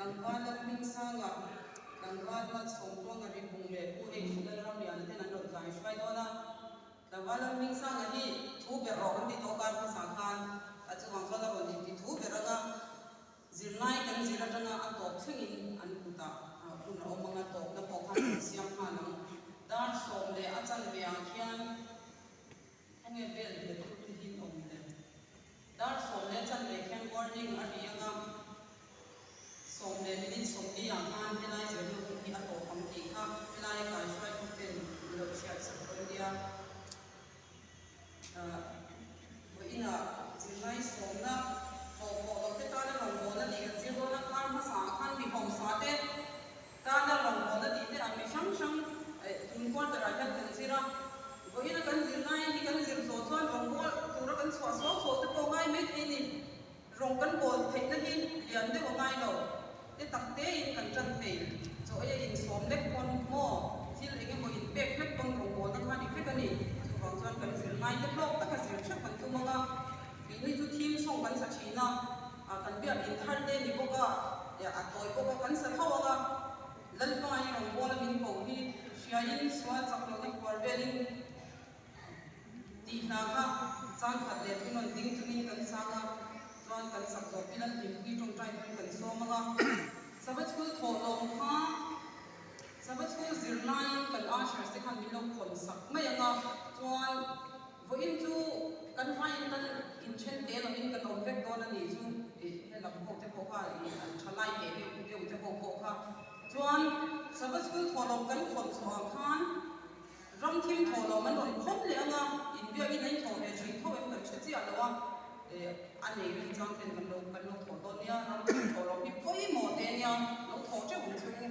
Tlangval Lalhmingsanga, Tlangval Malsawmtluanga Rihbung leh Pu H Lalramliana ten an rawn kai hruai dawn a. Tlangval Lalhmingsanga hi thu ber rawh kan ti tawh kar hmasa khan a chuvang chuan a rawn inti thu ber ang a. Zirlai kan zir atanga a tawp thlengin an kutah hun a awm ang a, tawpna pawh khan an siam nghal ang. Dar 10:15 ah khian khawnge bel leh thu te hi an awm le? Dar 10:15 khian warning a ri ang a, 10:40 ah khan helai zirna hun hi a tawp ang tih kha helaia kaihruaitu ten min lo hriat sak dawn nia. Vawiinah zirlai sawmna hlawh pawh lo te tana rawngbawlna tih kan zir dawn a, kar hmasa ah khan mi hausa te tana rawngbawlna tih te an mi hrang hrang tun quarter ah hian kan zir a. Vawiina kan zirlai hi kan zir zawh chuan rawngbâwl tura kan chhuah suau suau te pawh ngai mai thei ni. Rawng kan bawl theihna hi lian deuh a ngai lo. Te tak tein kan ṭan thei. Chaw ei a insawm lek pawn maw thil eng emaw inpek hlek pawn rawngbawlna kha ni vek a ni. Chuvang chuan kan zir ngai te hlawk taka zir ṭheuh kan tum ang a. Keini chu thim sawng kan sa ṭhin a, kan biak inthar te ni bawk a, a tawi bawk a, kan sa tho ang a. Lalpa i rawngbawla min ko hi hriain sual chak lohna phuar velin tih hna kha chang khat leh thu rawn ding chungin kan sang a, chuan kan sak zawh ila hlimpui tawngtai pawn kan sawm ang a. Sabbath school thawh lawm kha Sabbath school zir laiin kan ushers te khan min lo khawn sak mai ang a, chuan Vawiin chu kan hmaiin kan inthen te lovin kan awm vek dawn a nih chu ih he lam ho te pawh kha ih an tha lai teh deuh deuh te ho pawh kha chuan Sabbath school thawhlawm kan khawn chhuah ang khan ram thim thawhlawm an rawn khawn leh ang a, inbiakin a inthawh ve thin tho em kan hre chiah lo a, ih a nei rin chang ten kan lo kan lo thawh dawn nia, ram thim thawhlawm hi pawimawh te nia lo thawh teuh ang che u.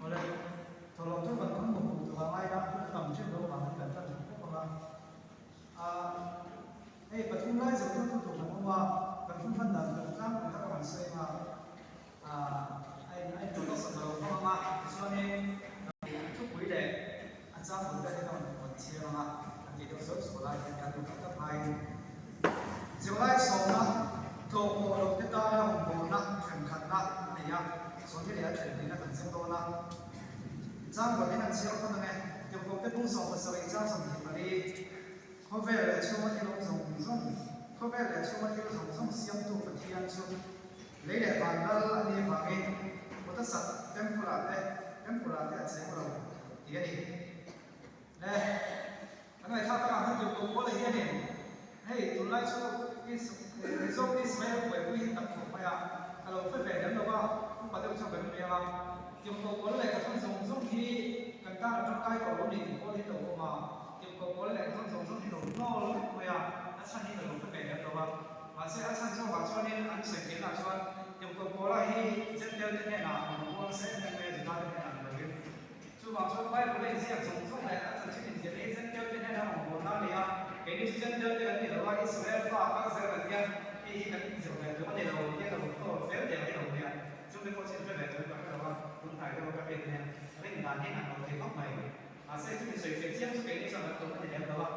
Awle, thawhlawm chu kan thawm hmuh tur a ngai a, hun a tam ṭhin lo vangin kan ṭan thei khawp ang a. Ahh, hei pathum lai zo chu tur kan awm a, kan hun hman dan tur tlangpui kha ka rawn sawi ang a, ahh, a in a introduction ka lo hmang ang a, tichuanin thupui leh a chang bul vel hi ka rawn rawn chhiar ang a, kan tih deuh sual sual lai hian kan duh tak tak hmain zirlai sawmna tlawh pawh lo te tana rawngbawlna thenkhatna a nei a, sawmni leh a thenhnih kan zir dawn a, chang bul hi kan chhiar phawt ang e, Tirhkoh te bung 70 chang 24, Khawvel leh chhunga thil awm zawng zawng, khawvel leh chhunga thil zawng zawng siamtu Pathian chu lei leh van lal a nih avangin kut a sak temple ah te temple ah te a cheng lo tih a ni. Le, kan ngaihthlak takah khan Tirhkoh Paula hianin hei tunlai chu Mizo Israel buaipui hi tak khawp mai a, ka lo hre ve lem lo va, upa deuh chuan kan hria a, Tirhkoh Paula lehkha thawn zawng zawng hi kan tan a tangkai tawh lo ni tih pawh hi lo awm a, Tirhkoh Paula lehkha thawn zawng zawng hi lo hnawl vek mai a, a chhan hi ka lo hre ve lem lo va. Mahse a chhan zawkah chuanin an sawi fiahna chuan Tirhkoh Paula hi Jentail te hnenah a rawn buang se em em mai a, Juda te hnenah ni lovin. Chuvang chuan Bible a inziak zawng zawng leh a chanchin inziah hi Jentail te hnena rawn bualna a ni a. Keini chu Jentail te kan ni lo a, Israel fa kal zel kan nia, hei hi kan inzir ve tur a ni lo tia ka lo thaw fel der hi lo nia. Chumi pawh chu in hre ve tur ka hre lo a, tun hnai deuh a ka hriat ania, rin dan hi an lo thei khawp mai. Mahse chumi sawi fiah chiam chu keini chuan kan tum a ni lem lo a.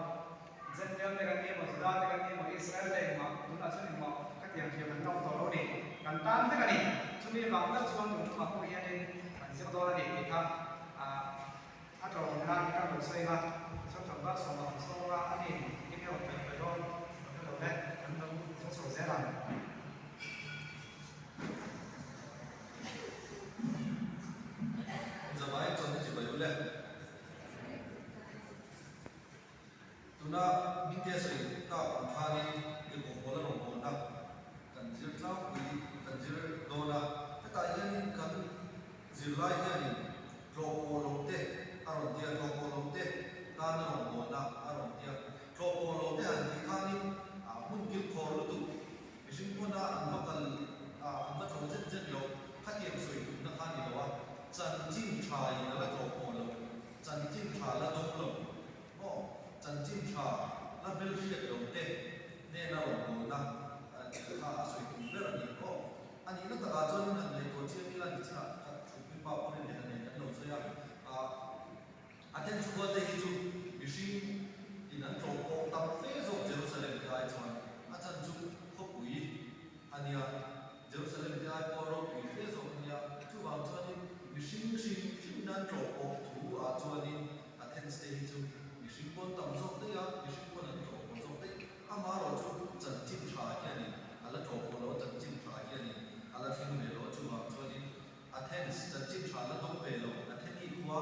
Jentail te kan ni emaw, Juda te kan ni emaw, Israel te engmah, tunah chuan engmah ka tiang thiam an la awm tawh lo a ni. Kan tan vek a ni. Chumi vang tak chuan tun tumah pawh hianin kan zir dawn a ni tih kha a tlawm nan ka rawn sawi a. Chuan tlangval sawma kan sawm a, ani engtin nge rawn kaihhruai dawn ka hre lo le, kan lo zir chho zel ang. Zavai chuan i chibai u le. Tuna Hmingtea sawi tak ang khanin tirhkoh pawl a rawn bawn a, kan zir tlangpui kan zir dawn a, hetah hianin kan zirlai hianin tlawh pawh lo te a rawn ti a, tlawh pawh lo te tan a rawn bawn a a rawn ti a, tlawh pawh lo te han tih khanin hmun kilkhawr lutuk mihring pawna an va kal an va tlawh zet zet lo, khatiang sawi tumna kha a ni lo a, chanchin tha in a la tlawh pawh lo. Chanchin tha la dawng lo maw? Chanchin tha la hmelhriat lo te hnena rawn bawlna kha a sawi tum ber a ni maw? A nihna takah chuanin han ngaihtuah chiang ila ni chinah khat thutpui pa pawhin leh han nei kan lo sawi a, Athens khua te hi chu mihring in an tlawh pawh tam fe zawk Jerusalem te ai chuan a chan chu khawpui a nia. Jerusalem te ai pawh ropui fe zawk a nia, chuvang chuanin mihring hrim hrim nan tlawh pawh thu ah chuanin Athens te hi chu mihring pawn tam zawk daih a, mihring pawn an tlawh pawh zawk daih. Amaherawh chu chanchin tha hianin a la tlawh pawh lo, chanchin tha hianin a la thleng ve lo, chuvang chuanin Athens chanchin tha la dawng ve lo, Atheni khua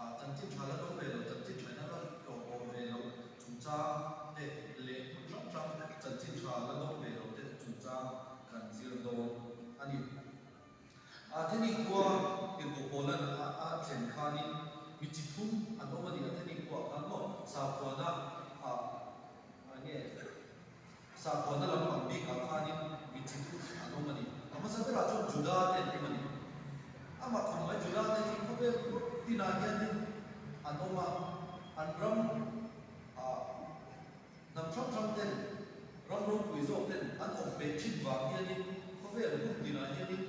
ah chanchin tha la dawng ve lo, chanchin tha in a la tlawh pawh ve lo chungchang te leh hmun hrang hrang chanchin tha la dawng ve lo te chungchang kan zir dawn a ni. Atheni khua tirhkoh Paulan a thlen khanin mi chi thum an awm a ni. Atheni khuaah khan maw sakhuana ah nge sakhuana lampang bikah khanin mi chi thum an awm a ni. A hmasa berah chuan Juda te an awm a ni. Amah khawm mai Juda te hi khawvel tinah hianin an awm a, an ram ah Hnam hrang hrang ten, ram ropui zawk ten an awm ve thin vang hianin khawvel hmun tinah hianin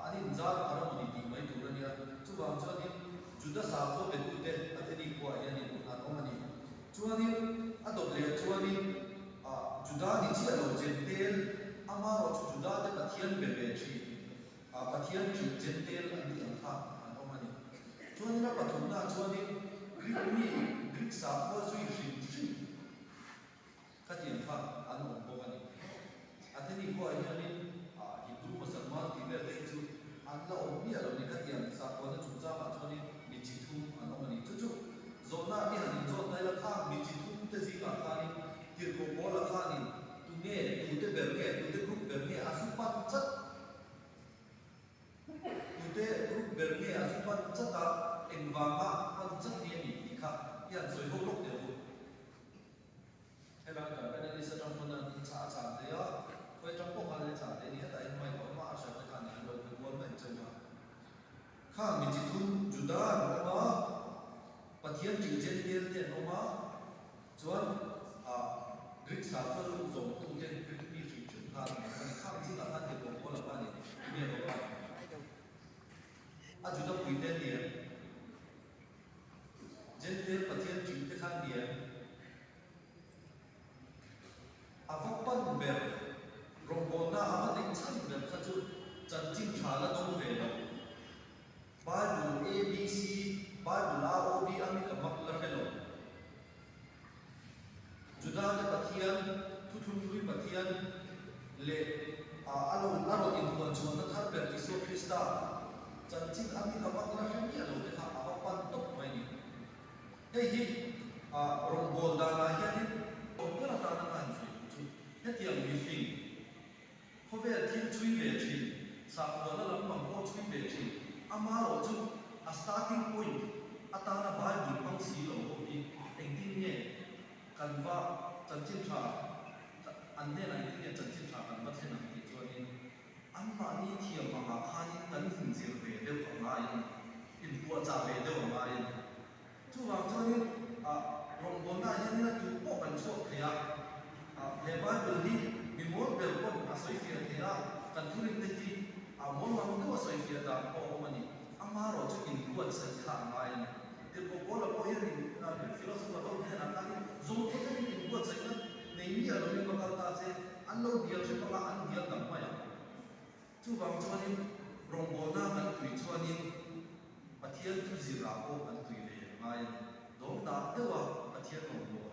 an inzar thar a mawni tih mai tur a nia. Chuvang chuanin Juda sakhaw betute Atheni khuaah hianin an awm a ni. Chuanin a dawt leh chuanin Juda ni chiah lo Jentail, amaherawh chu Juda te Pathian be ve thin, Pathian tih Jentail an tih ang kha an awm a ni. Chuanin a pathumnaah chuanin Greek mi, Greek sakhua zui hrim hrim khatiang kha an awm bawk a ni. Atheni khuaah hianin Hindu, Mosalman tih vel te hi chu an la awm miah lo ni. Khatiang sakhuana chungchangah chuanin mi chi thum an awm a ni. Chu chu zawhna i han inzawt daih la kha mi chi thum te zingah khanin tirhkoh pawla khanin tunge, tute ber nge, tute group ber nge a zu pan chat. Tute group ber nge a zu pan chat a, engvanga pan chat nge ni tih kha i han sawi ho lawk teh u. Helai kan panelist atang pawn an chah a chah thei a, khawi atang pawh khan an chah thei a ni, hetah hian mic a awm a, a hriat te khan an lo pe kual mai cheu a. Khang mi chi thum Juda an awm a, Pathian tih Jentail te an awm a, Chuan ah Greek sakhaw zawmtute Greek mi hrim hrim khan an awm a ni. Khang zingah khan tirhkoh Paula kha a ni. Tunge a awm a? A Juda puite an ni em? Jentail Pathian tihte kha an ni em? A va pan ber, rawngbawlna a va neih chhan ber kha chu chanchin tha la dawng ve lo. Bible ABC, Bible AOB a mi ka mak la hre lo. Juda-te Pathian, Thuthlunghlui Pathian leh a lo a rawn inphuan chhuahna thar ber Isua Krista chanchin a mi ka mak la hre miah lo te kha a va pan tawp mai ni. Hei hi rawngbâwl danah hianin awm ber atana ka han sawi duh chu hetiang mifing, Khawvel thil chhui ve thin, sakhuana lampang pawh chhui ve thin, amaherawh chu a starting point atana Bible hmang si lo ho hi engtin nge kan va chanchin tha an hnenah engtin nge chanchin tha kan va thlen ang tih chuanin anmahni thiam angah khanin kan inzir ve deuh a ngai a ni, inpuahchah ve deuh a ngai a ni. Chuvang chuanin rawngbawlnaah hian ila tu pawh kan chhuak thei. mawlmang deuha sawi fiah dan pawh a awm a ni. Amaherawhchu inbuatsaih kha a ngai a ni. Tirhkoh Paula pawh hianin Greek philosopher ho hnenah khanin zawngkhawtein inbuatsaihna nei miah loin va kal ta se, an lo hnial hrep anga an hnial dang mai ang. Chuvang chuanin rawngbawlna kan tui chuanin Pathian thu zirah pawh kan tui ve a ngai a ni. Dawng dah deuha Pathian rawngbâwl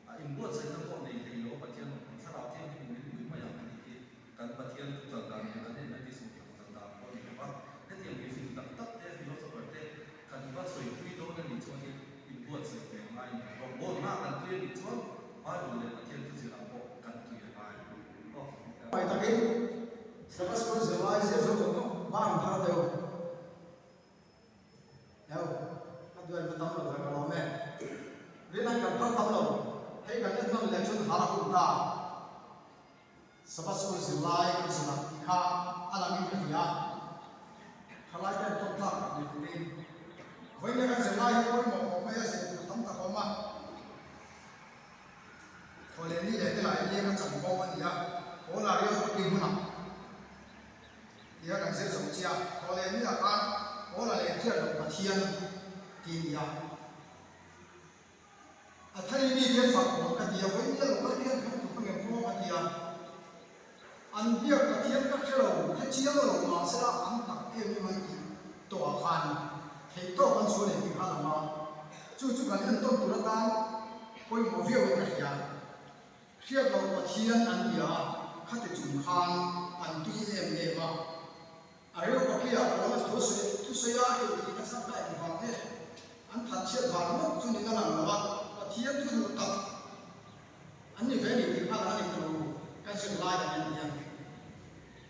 a inbuatsaihna pawh nei thei lo Pathian rawngbâwl thlarau thianghlimin min pui mai ang a tih hi kan Pathian thu kal dan leh kan Adventist hmuh tak kal dan pawh a ni lo va. Hetiang mifing tak tak te, philosopher te kan va sawi tui dawn a nih chuanin inbuatsaih ve a ngai a ni. Rawngbâwlna kan tui a nih chuan Bible leh Pathian thu zirah pawh kan tui a ngai a ni. Pai takin Sabbath School zirlai zir zo zawng zawng bang thar deuh deuh ka duai va tam lo ve ka lawm e. Rin an kan phar tam lo, hei kan en hman leh chuan har a hun ta. Sabbath School zirlai kan zir ang tih kha a langin ka hria. Thalai ten tawn tlak tak ni turin vawiin kan zirlai hi pawimawh khawp mai a zir tur tam tak a awm a. Thawhleh ni leh te lah hi leng a chan bawk a ni a, Paula riau pakhi hmunah tia kan zir zawng chia, thawhleh ni ah khan Paula leh hriat loh Pathian ti a ni a. A thari mi te an fak pawl ka ti a, vawi nia lo kal hian khan tuk a ngem maw ka ti a. An biak Pathian ka hre lo, hre chiang lo mahsela an tak em em an tih tawh ah khan theih tawk an chhuah leh tih kha a lang a, chu chu kan entawn tur atan pawimawh viau in ka hria. Hriat loh Pathian an bia a, khati chung khan an tui em em a. A reu pakia pawn a thusawi a hei tih ka chhak kha engvang nge an that chhiat vang ngawt chu niin a lang lo a, Pathian thu duh tak An ni ve ni tih kha a ni ta lo, kan zir lai kan en hian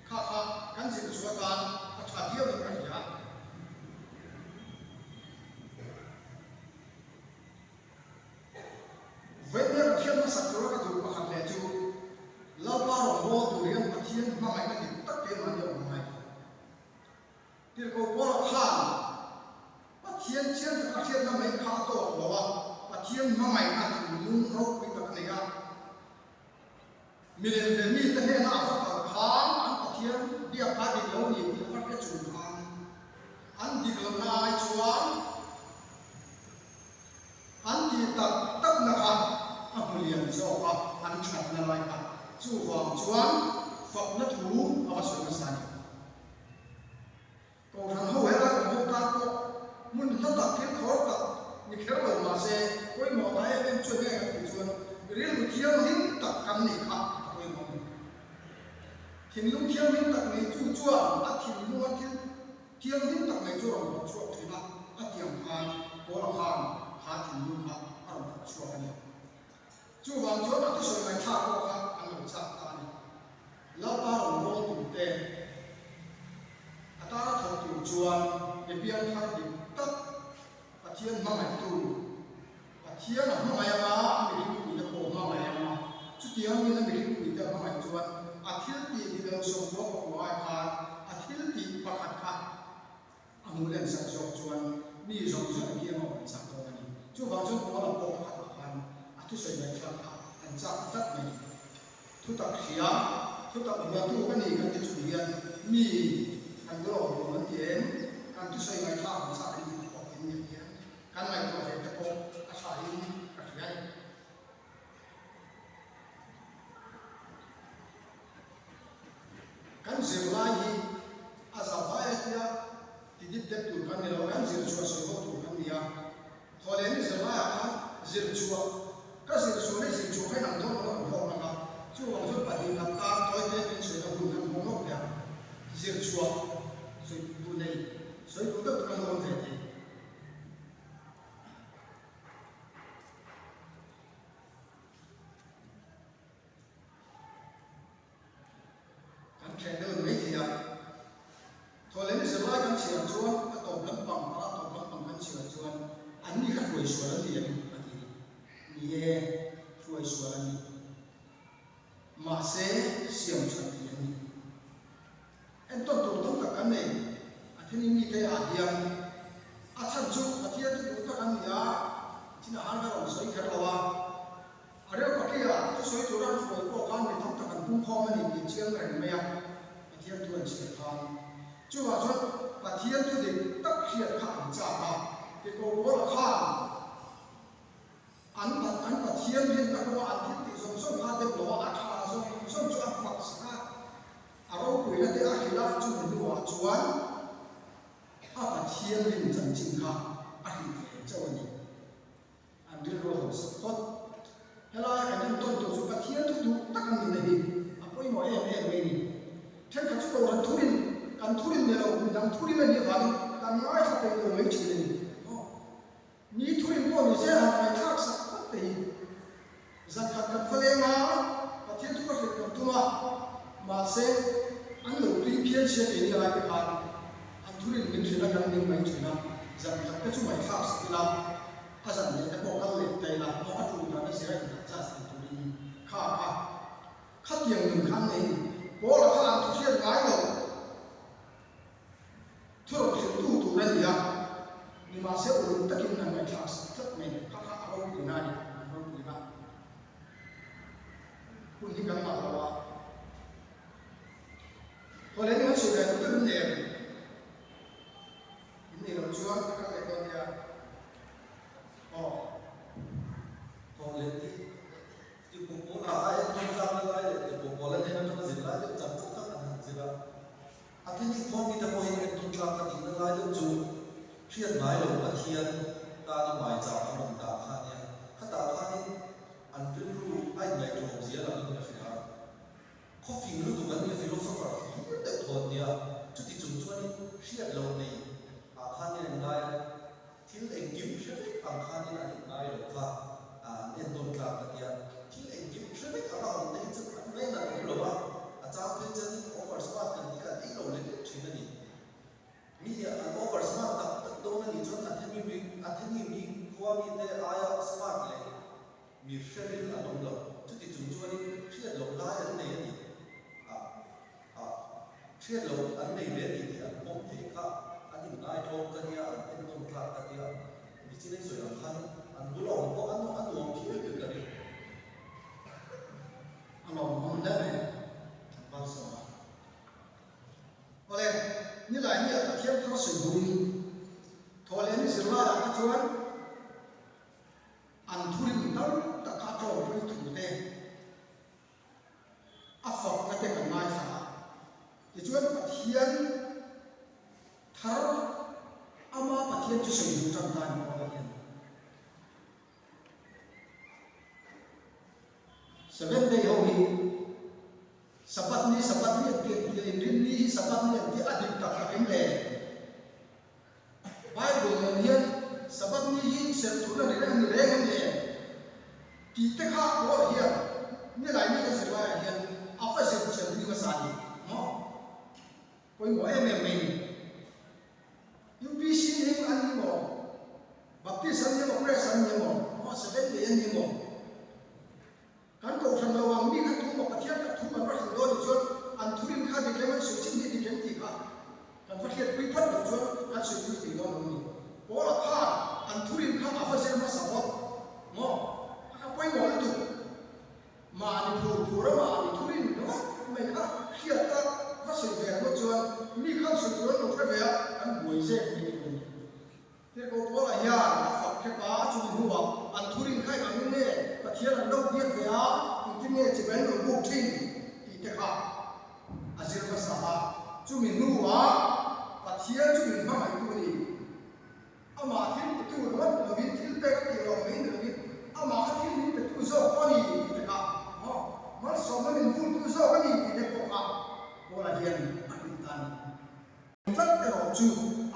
kha kha kan zir chu atan a tha viau in ka hria. Vawiin kan hriat hmasak tura ka duh pakhat leh chu Lalpa rawngbâwl tur hian Pathian hmangaihna dik tak keimahni a awm ngai. Tirhkoh Paula khan Pathian chiang taka hriatna mai kha a tawk lo a, Pathian hmangaihna thinlung ropui tak a nei a. Milem leh mite hnena a va kal khan an Pathian biak kha dik lo ni tih a va hre chung khan an dik lohna ai chuan an tih tak takna kha a hmu lian zawk a, an thatna lai kha. Chuvang chuan fakna thu a va sawi hmasa a ni. Kohhran ho helai awm ho tan pawh hmun hla tak thil khawr tak ni kher lo mahse pawimawh ta em em chuan nge kan tih chuan rilru thianghlim tak kan nih kha a pawimawh a ni. Thinlung thianghlim tak nei chu chuan a thinlunga thil thianghlim tak nei chu a rawn phawrh chhuak thin a, a tiang khan Paula khan kha thinlung kha a rawn phawrh chhuak a ni. Chuvang chuan a thusawi ngaihthlak pawh kha an lo chak ta a ni. Lalpa rawn rawl tur te, a tana thawk tur chuan mi piangthar dik tak, Pathian hmangaihtu, Pathian a hmangaih anga a mihringpuite pawh hmangaih anga, chutiang min a mihringpuite a hmangaih chuan a thil tih dik lo sawmkua pakua ai khan a thil tih pakhat kha A hmuh len sak zawk chuan mi zawng zawng hian a awm chak dawn a ni. Chuvang chuan Paula pawh khatah khan a thusawi ngaihthlak kha an chak ta tlat mai. Thutak hria, thutak huatu ka ni kan ti chung hian mi kan lawm lawm an ti em? Kan thusawi ngaihthlak an chak in tih pawh in nih hian kan ngaihtuah ve te pawh a tha in ka hria a ni. Kan zirlai hi a za vai a tia ti dip dep tur kan ni lo, kan zir chhuah sawi ho tur kan ni a. Thawhleh ni zirlaiah khan zir chhuah, ka zir chhuah leh zir chhuah kha inang dawn lo a kan hlawk nak a, chuvang chuan pahnih khat tan tawi te min sawi na hun kan hmang lawk teh ang. Zir chhuah sawi duh nei, sawi duh deuh te kan lo awm ve thei. Kan ṭhen deuh mai thei a, thawhleh ni zirlai kan chhiar chuan a tawp lampang para a tawp lampang kan chhiar chuan an ni kha hruai sual an ni em a ti. Ni e, hruai sual an ni. Mahse, siam ṭhat thei an ni. Entawn tur tam tak kan nei. A thenin mite ah hian a chhan chu Pathian chu duh tak an ni a, chin a han ka rawn sawi kher lo a. A reu pakia thusawi tura an hruai pawh khan mi tam tak an pumkhawm a ni tih chiang reng mai a, Pathian thu an chhiar khan. Chuvah chuan Pathian thu dik tak hriat kha an chak a, Kekawr Paula khan an an Pathian rinna kawnga an thil tih zawng zawng kha deuh lo a, a tha zawng zawng chu a fak sak a, a ropuina te a hrilh a, chumi hnuah chuan a Pathian rin chanchin kha a hrilh ve chauh a ni. An rilru a hausak phawt. Helai kan entawn tur chu Pathian thu duh tak a nihna hi a pawimawh em em mai ni. Thenkhat chu Kohhran thurin, kan thurin ni lo, midang thurin a nih avangin kan ngaithla peih lo mai thin a ni. Aw, mi thurin pawh ni se han ngaihthlak sak phawt te hi. Zankhat kan va leng a, Pathian thu ka hrilh kan tum a, mahse an lo tui phian chhia keini lai te khan an thurin min hrilh a kan ning mai thin a, zankhat te chu ngaihthlak sak ila, a zan leh te pawh kal leh ta ila, maw a tul dan a zira in han charge thei turin kha kha khatiang nun kha an nei ni. Paula kha an thu hriat ngai lo. Thu rawn hrilhtu tur a ni a, nimahse uluk takin an ngaihthlak sak tlat mai ni. Kha kha a ropuina a ni, an ropuina. Hun hi kan ngah lo a. Haw leh ni han sawi ve duh deuh in nei em? In nei loh chuan ka kal leh dawn nia. Aw. Haw leh ni Tipu Pawla a entawn tlakna lai leh Tipu Pawla hnen atanga zir lai deuh chak chak kha kan han zir a. A theni khawmi te pawhin entawn tlak ka tihna lai deuh chu hriat ngai lo Pathian tana maicham an rawn dah kha ania. Khatah khanin an rilru a inngaihtlawm zia langin ka hria. Khawfing lutuk an nia, philosopher hlir deuh thaw an nia. Chuti chung chuanin hriat loh nei ah khanin an ngai a. Thil engkim hre vek ang khanin an inngai lo kha an entawn tlak ka tia. Thil engkim hre vek anga awm te hi chu an ngainat awm lo a, a chang phei chuanin over smart kan tih kha an ei lo lek lek thin a ni. Mi an over smart tak tak dawn a nih chuan Atheni mi Atheni mi khua mite aia smart leh mi hre ril an awm lo. Chuti chung chuanin hriat loh lai an nei a ni. Ah. Ah, hriat loh an nei ve a ni tih an pawm thei kha an inngai tlawm ka nia, an entawn tlak ka tia, nichin ei sawi ang khan an bula awm pawh an a nuam phian ka ring. A lawmawm hle mai, an val sawm a. Awle, nilai ni ah Pathian thar sawi buin thawhleh ni zirlaiah kha chuan an thurin tam tak kha a tlawmpui thu te, A fakna te kan ngaithla a, tichuan Pathian thar ama Pathian chu sawi duh tan ta ni Paula hian. Seventh day ho hi Sabbath ni Sabbath ni an ti an tia, inrinni hi Sabbath ni an tia, a dik tak tak em le? Bible nen hian Sabbath ni hi serh turna ni reng ni reng em le? Tih te kha Paul hian nilai ni ka zir laiah hian a va zir chian pui hmasa a ni maw? Pawimawh em em mai ni. UPC ni an ni maw? Baptist an ni maw? Press an ni maw? Maw Seventh Day an ni maw? Kan kohhran lo ang mi kha thu maw Pathian khat thu kan va hrilh dawn nih chuan an thurin kha dik em an sawi chin hi dik em tih kha kan va hriatpui phawt loh chuan kan sawipui thei dawn lo ni. Paula khan an thurin kha a va zir hmasa bawk maw? A kha pawimawh lutuk. Mahni phur tura mahni thurin ringawt mai kha hriat a va sawi ve ringawt chuan mi khan sawi tur an lo hre ve a kan buai zek mai tur a ni. Tirhkoh Paula hian a fak hrep a, chumi hnuah an thurin kha eng angin nge Pathian an lo biak ve a, engtin nge chibai an lo buk thin tih te kha a zir hmasa a. Chumi hnuah Pathian chu min hmangaihtu a ni. Amah thil petu ringawt ni lovin, thil pek a tih loh mai ni lovin, amah kha thil min petu zawk pawh a ni tih te kha maw, malsawmna min vultu zawk a ni tih te pawh kha Paula hian a hrilh ta a ni. Tlat erawh chu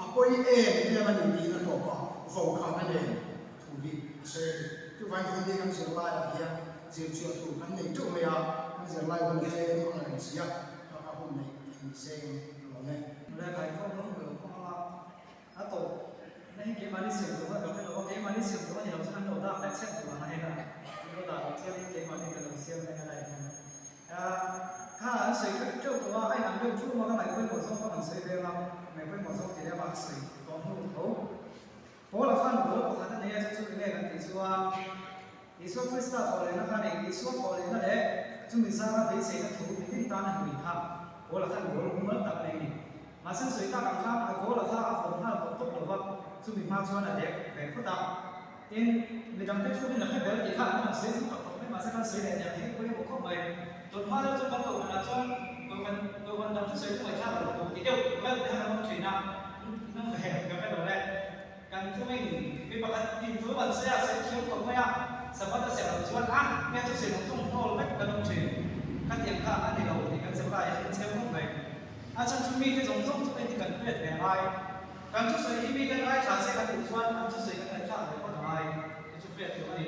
a pawi em em a ni tiin a tawp a, vaukhana nen thu hi a sawi a ni. Chuvangin Hindi kan zirlaiah hian zirchhuah tur kan nei teuh mai a, kan zirlai hun a tlem ang reng si a, kha kha hun neih a inseng lo e. Mawle kai khawm rawng ber pawh anga a tawp na hi keimahni siam tur a ka hre lo a, keimahni siam tur a ni lo chuan an lo dak leh chhiat tur ang a heng a, an lo dah loh chuanin keimahni kan lo siam reng a lai hian. Kha an sawi teuh teuh tawh a, a inang deuh thum a, ka ngaih pawimawh zawng pawh an sawi ve ang a, ngaih pawimawh zawng tih leh a sawi tawh hnu tho. Paula khan bula pakhat a nei a, chu chu enge kan tih chuan Isua Krista thawhlehna kha a nei, Isua thawhlehna leh chumi zara beiseina thu mitin tan a hlui kha Paula khan bul mumal tak a nei a ni. Mahse sawi tak ang khan a goal a kha a vawm nghal tawp tawp lo va, chumi hma chuan a dek ve phawt a. Tin, midangte thurin a hre ber tih kha an rawn sawi zung tak tawp mai, mahse kan sawi leh diam hi pawimawh khawp mai. Tun hma deuh chu kan kohhranah chuan kohhran kohhran dang thusawi chu ngaihthlak lo tur ti deuh vel te kha kan awm thin a, hnung ve ka hre lo le. Kan thurin mi pakhat tin thu kan sawi a, sawi thiam khawp mai a, Sabbath a serh loh chuan a nge thusawi dang chu hnawl vek kan awm thin. Khatiang kha a ni lo tih kan zir lai hian chhiar khawp mai. A chhan chu mite zawng zawng chu engti kan hriat ve ngai. Kan thusawi hi mite ngaithla se kan duh chuan an thusawi kan ngaihthlak ve phawt a ngai tih chu hriat tur a ni.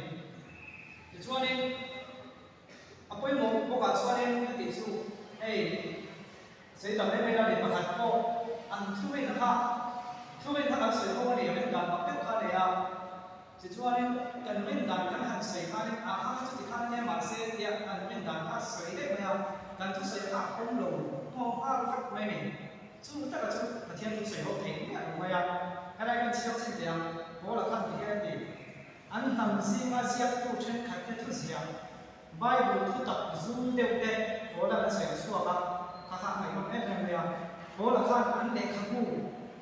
Tichuanin a pawimawh bawkah chuanin ka tih chu hei sawi tam em em a ni pakhat pawh an thurin kha thurin kha kan sawi ho a ni rin dan mak deuh kha a nei a. Tichuanin kan rin dan kan han sawi khanin a ha chuti khan nia mahse tia an rin dan kha sawi daih mai a kan thusawi kha a pawm lo nghawng nghal vek mai a ni. Chu taka chu Pathian chu sawi ho thei miah lo mai a, helai kan chhiar chin teh ang, Paula khan ti hian a ti, An hnam zinga ziaktu thenkhatte thuziah Bible thutak zum deuh te Paula'n a sawi chhuak a, kha kha a ngaihnawm em em mai a. Paula khan an lehkhabu,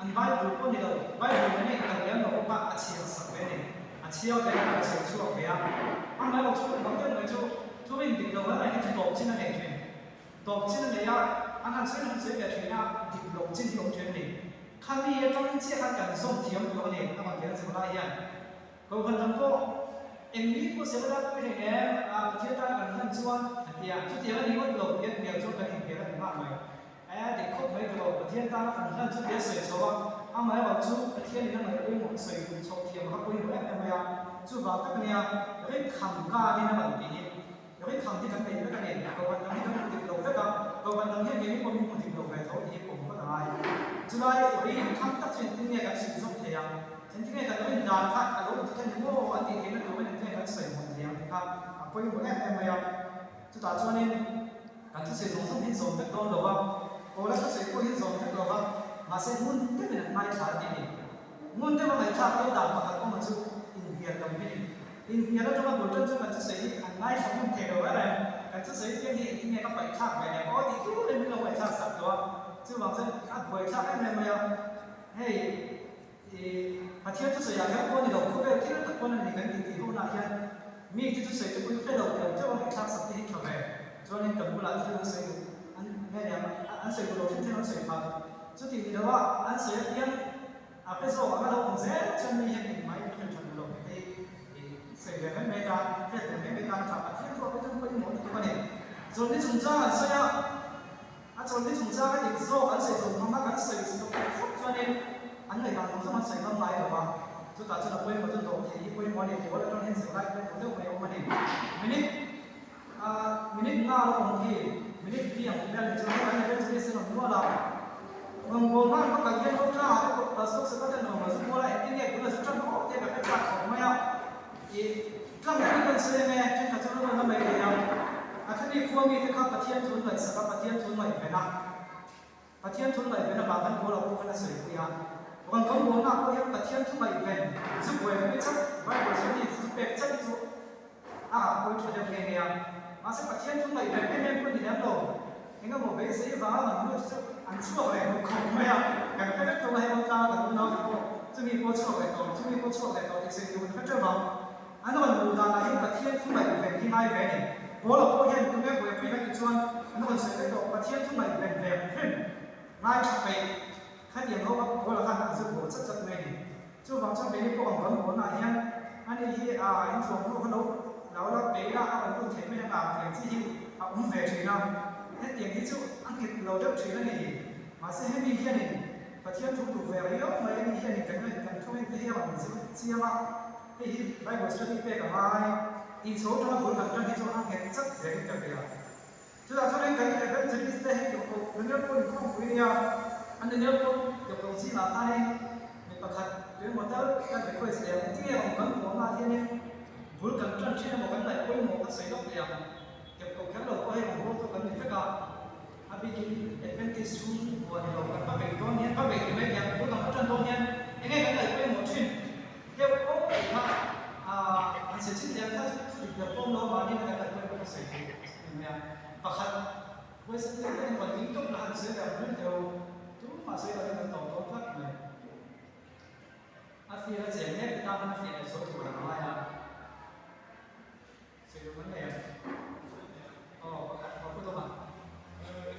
an Bible pawh ni lo, Bible nena inkalh lem lo kha a chhiar sak ve a ni. A chhiar ve a, a sawi chhuak ve a. Amaherawhchu chu mak deuh mai chu thurin dik lo reng reng hi chu tawp chin a nei thin. Tawp chin a nei a, an han sawi han sawi ve thin a, dik loh chin hi awm thin a ni. Khami atang chiah khan kan zawm thiam tur a ni, a rawn ti a zir lai hian. Kohhran dang pawh eng mi pawh sela la pui hlei em, a Pathian tana kan hlan chuan an ti a, chutiang a ni ngawt lo hian hmel chuan kan inhmel a ni nghal mai. A dik khawp mai tawh lo, Pathian tana kan hlan chu tia sawi chho a, amaherawh chu Pathian in a ngaih pawimawh sawi tum chhoh thiam kha pawimawh em em mai a, chuvang tak a nia, rinkham kanin a rawn ti hi. Rinkham hi kan nei vek a ni. Kohhran dang hi kan hmu dik lo vek a, kohhran dang hian keini pawh min hmu dik lo ve tho tih hi pawm phawt a ngai. Chulai rinkham tak chu engtin nge kan suih zawk thei ang? Engtin nge kan rin dan kha a lo dik a ni maw an tih theihna turin engtin nge kan sawi hmun thei ang tih kha a pawimawh em em mai a. Chutah chuanin kan thusawi zawng zawng hi zawm vek dawn lo va, Paula thusawi pawh hi zawm vek lo va, mahse ngun deuhin an ngaithla a ti a ni. Ngun deuha ngaihthlak hian dan pakhat awma chu inhnial lo hi a ni. Inhnial atanga bul tan chu kan thusawi hi an ngaithla hmun thei lo reng reng. Kan thusawi piang hi engtin nge ka paihthlak ve leh aw tih turin min lo ngaihthlak sak tawh a, chuvang chuan a buaithlak em em mai a. Hei i Pathian thusawi ah hian pawh ni lo, khawvel thil tak pawn a ni kan tih tih ho nah hian mi te thusawi te pawhin hre lo teuh teuh a ngaihthlak sak te hi tha ve. Chuanin kan bulah thil an sawi duh an nge nia an sawi duh lo thin thil an sawi phah. Chutih ni lo a an sawi apiang A hre zawk ang a lo awm zel chuan mi hian engmah in hre tha duh lo tih te hi sawi ve mai mai tan, hriat ve mai mai tan a tha. Pathian thu a hre pawh i mawl lutuk a ni. Chawlhni chungchang an sawi a, a chawlhni chungchang a dik zawk an sawi zawk hmang a kan sawi zawk zawk chuanin an ngaihdan zawng zawng an sawi ngam ngai lo a, chutah chuan a pawimawh chu dawh theih hi pawimawh a ni. Pawl atang hian zirlai pawimawh deuh mai a awm a ni. Minute Minute nga a lo awm khi, minute li ang vel ni chuan hei kan evangelist an awm nual a, rawngbâwl hman ka kal hian Rotlangah te pawh Pastor Sebastian rawn zu mual a, engtin nge tuna zu ṭan aw tia ka hre chak khawp mai a, ih tlang deuhin kan sawi ange, ṭhenkhat chuan an rawn la mai thei a, a thani khua mite kha Pathian thun ngaihsak a, Pathian thun ngaihven a. Pathian thu ngaihven avang khan Paula pawh khan a sawipui a, rawn kan bualnaah pawh hian Pathian thu ngaihven zu buaipui chat, Bible zirtir chu pek chat hi chu a rah pawi tha deuh nghe nghe a. Mahse Pathian thu ngaihven em em pawh ni lem lo, eng emaw beisei vanga rawn lut chu an chhuak leh duh khawp mai a, kan hre vek tho a, hei rawn tlanga kan unau te pawh chumi pawh chhuak leh tawh, chumi pawh chhuak leh tawh tih sawi tur an hre teuh ang. An rawn luh danah hian Pathian thu ngaihven hi ngai ve a ni. Paula pawh hian tunge buaipui kan tih chuan an rawn sawi vek tawh, Pathian thu ngaihven ve hrim ngai tha peih khatiang ho kha Paula khan a zir bawh chat chat mai a ni. Chuvang chuan keini pawh ang kan buainaah hian ani hi a inthuamhnaw kha lo lo la peih la a rawn lut theih mai ang a tiang chi hi a awm ve thin a, hetiang hi chu a nghet lo deuh thin a ni. Mahse hemi hianin Pathian thu duh ve riau mai a ni hianin kan kan thu en te hi a rawn zir chiang a. Hei hi Bible study pek a ngai. Inchho atanga bul kan tan hi chuan a nghet chat zelin ka hria. Chutah chuan hei kan evangelist te hei teuh Daniel pawh inkhawmpui nia, an Daniel pawh teuh lo zingah khanin mi pakhat tuemaw tal kan request leh ang. Engtin nge awm kan puangah hianin bul kan tan thin emaw kan ngaih pawimawh kan sawi lawk leh ang. Teuh ko kher lo pawh hei rawn hawl tawh kan ni vek a. A bikin Adventist chhung buah ni lo kan va beih dawn hian, va beih ti mai hian, bul kan va tan dawn hian enge kan ngaih pawimawh thin deuh aw tih kha han sawi chin leh ang kha chu thu dik lo pawm lo mahni na kan ngaih pawimawh ka sawi theih a ni mai a. Pakhat, Western deuh deuhin rawn ding tawp la han sawi ve ang rin teh u. Tumah. Engmah sawi lovin kan tawp dawn tlat mai. A field a cheng mek te tan khan a fiah leh zual tur ang ngai a. Sawi duh kan nei em? Aw, pakhat aw pu Dawma. Aw.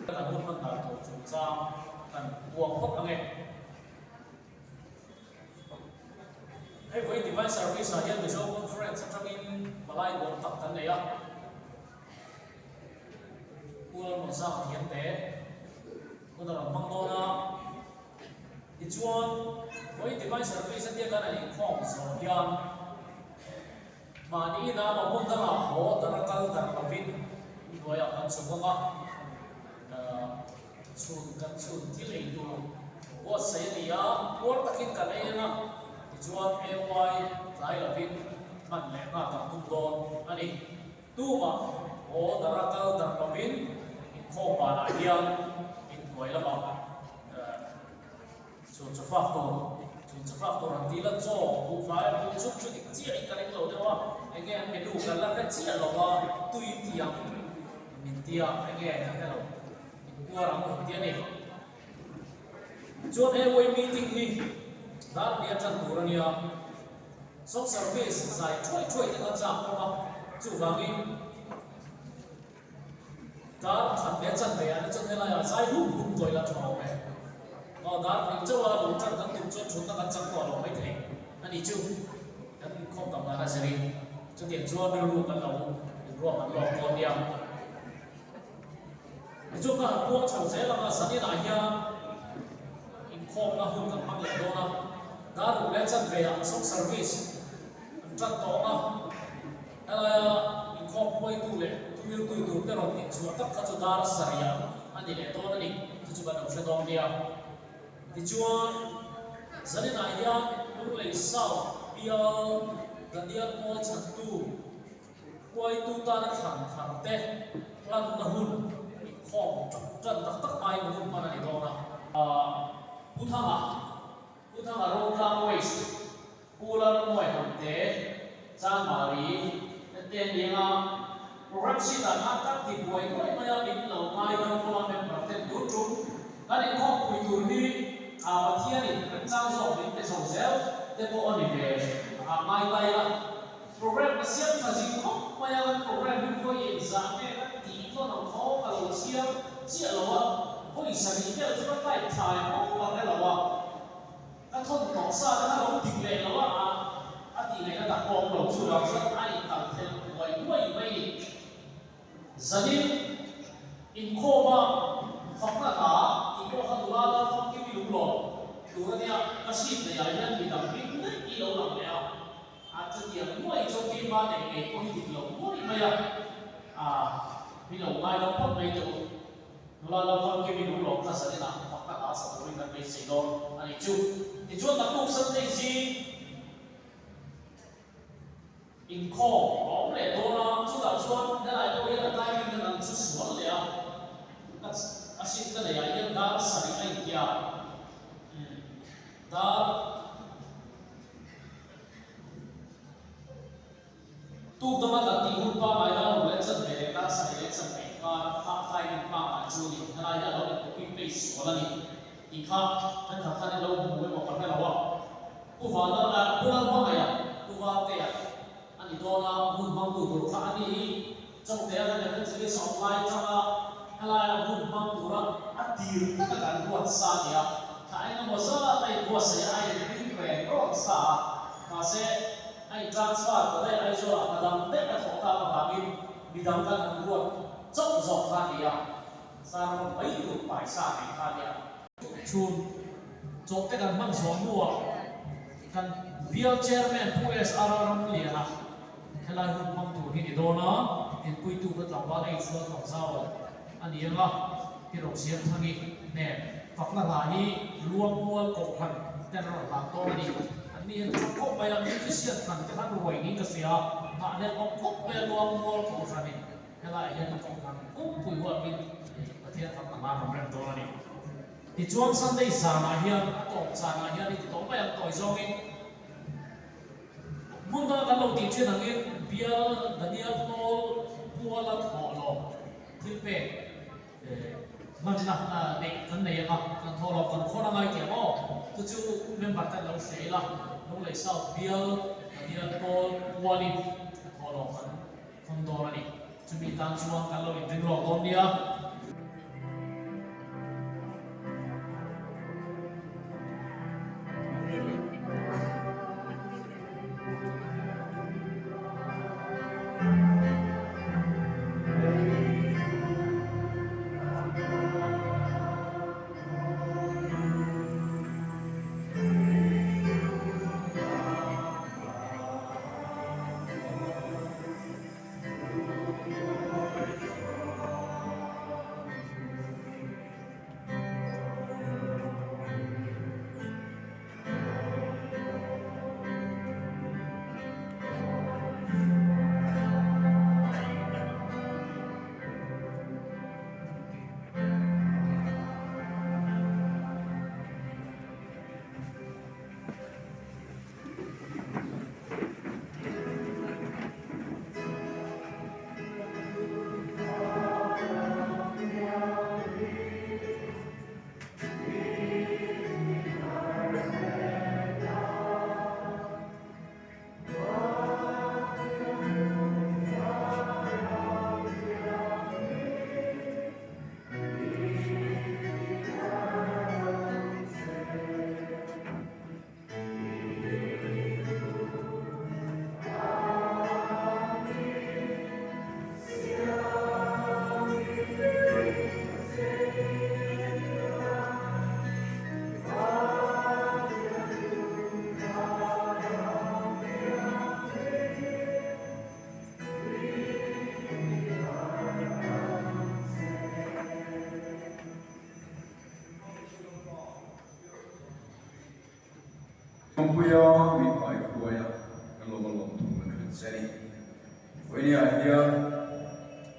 Kan hun hman dan tur chungchang kan buang phawt ang e. Hei vawiin Divine Service ah hian Mizo Conference atangin palai nuam tak kan nei a. Pu Lalmuanzang thiam te hun a rawn hmang dawn a. Tichuan, vawiin Divine Service atia kan han inkhawm zawh hian mahni inah emaw hmun dangah haw dara kal darh lovin hnuaiah kan chhuk ang a, chhun kan chhun thil ei tur buatsaih a ni a, puar takin kan ei ang a, tichuan AY tlai lovin hman leh nghal kan tum dawn a ni. Tumah haw dara kal darh lovin inkhawm banah hian inhnuai lamah chhun chawfak tur chhun chawfak tur an dil a, chaw buhfai a bul chuk chu dik chiahin ka ring lo deuh a, enge an menu kan la hre chiah lo a, tui tiang min tia enge ka hre lo, inkuar ang an ti a ni. Chuan he way meeting hi dar hnih a tan tur a nia. Song service zai thuai thuai te kha chak awm a, chuvangin dar khat leh chanve ah te chuan helaiah zai hup hup tawih la tha awm e. Aw dar hnih chauha lung tan kan tum chuan thutna kan chang tawh lo maithei a ni chu kan inkhawm tam dan a zirin chutiang chuan rilru kan lo inruah kan lawk dawn nia. Tichuan ka han puang chho zel ang a, zaninah hian inkhawmna hun kan hmang leh dawn a, dar ruk leh chanve ah song service an tan tawh ang a, helaia inkhawm hruaitu leh thuhiltu tur te rawn inchhuah tak kha chu dar sarih a ni leh dawn a ni, chu chu kan lo hre dawn nia. Tichuan, zaninah hian Lunglei South bial Daniel Paul chhantu, Huaitu tana thlan thar te hlanna hun inkhawm ṭan ṭan tak tak aiin hun hman a ni dawn a. Pu Thanga, Pu Thanga Rotlang Waste, Pu Lalmuai Hamte, Chanmari, te an ni ang a, program sheet ah khan kan ti buai nuai mai a, min lo ngai dam pawh a member ten tur ṭum kan inkhawm pui tur hi Pathianin remchang zawk min pe chho zel te pawh a ni ve a ngai ta ila. Program ka siam tha zing khawp mai a, kan program hi vawi engzah nge kan tih nawn ang khaw ka lo chhiar chiah lo a, vawi. Vawi sarih vel chu ka type tha em aw ka hre lo a, ka thawn tawh sa te kha lo dik leh lo a, a tih ngaihna tak pawh awm lo chuvang chuan a inkal thelh huai huai mai ni. Zanin inkhawma fakna hla tih pawh kha nula lal famkim i lung lawm tur a nia, ka seat neihah hian mi dang bik daih i lo lang leh a, a chutiang nuai chu keima neih ngei pawh hi dik lo nuai mai a, ah mi lo ngai lo phawt mai teh u. Nula lal famkim i lung lawm kha zaninah fakna hla sa turin kan beisei dawn a nih chu. Tichuan naktuk Sunday zing. Inkhawm a awm leh dawn a, chutah chuan helai pawh hian a timing na dang chu sual leh a, ka a seat ka neih ah hian dar sarih a intia, umm dar tuk danga kan tih hun pangngai dar ruk leh chanve leh dar sarih leh chanve inkar kha a timing pangngai chu a ni, helai hi a lo in copy paste sual a ni tih kha thenkhat khan in lo hmu emaw ka hre lo a. Pu Vanlal a Pu Lalhmangaih a Pu Valtea a ni dawn a, hun hmangtu tur kha a ni hi. Chawngtea kan Evangelist a awm lai atanga helaia hun hmang tura a tir taka kan ruat sa a ni a, thla engemaw zat a inbuatsaih a, a inring reng rawt sa a, mahse a in transfer ta daih Aizawlah hna dang daih a thawh tak avangin midang kan han ruat chauh zawk kha a ni a, Sarang mai tur paisa nei kha a ni a. Chhun chawhte kan hman zawh hnuah kan Bial Chairman Pu SR Ramliana helai hun hmang tur hi ni dawn a, inpuitu ka tlangval H Lalthangzauan a ni ang a, hi Rosiam Thangi nen fakna hla hi Luangmual Kohhran ten rawn hlan tawn a ni. An ni hian tha khawp mai a, musician hran te khan ruai niin ka hria a, nghahhlelh awm khawp mai a Luangmual Kohhranin Helaiah hian kohhran pumpui huapin Pathian fakna hlan awm reng dawn a ni. Tichuan Sunday zanah hian a tawp zanah hian i ti tawh mai ang tawi zawngin hmun danga kan lo tih thin angin Bial Daniel Paul Puala thawh lawm thil pek hmanna neih kan nei ang a, kan thawh lawm kan khawn a ngai tih ang aw. Chu chu member ten lo hre ila Lunglei South Bial Daniel Paul Pualin a thawh lawm kan Khawn dawn a ni. Chumi tan chuan kan lo inring lawk dawn nia. Awmpuia min hmai huai a, kan lawm a lawm thu kan hrilh che a ni. Vawinia hian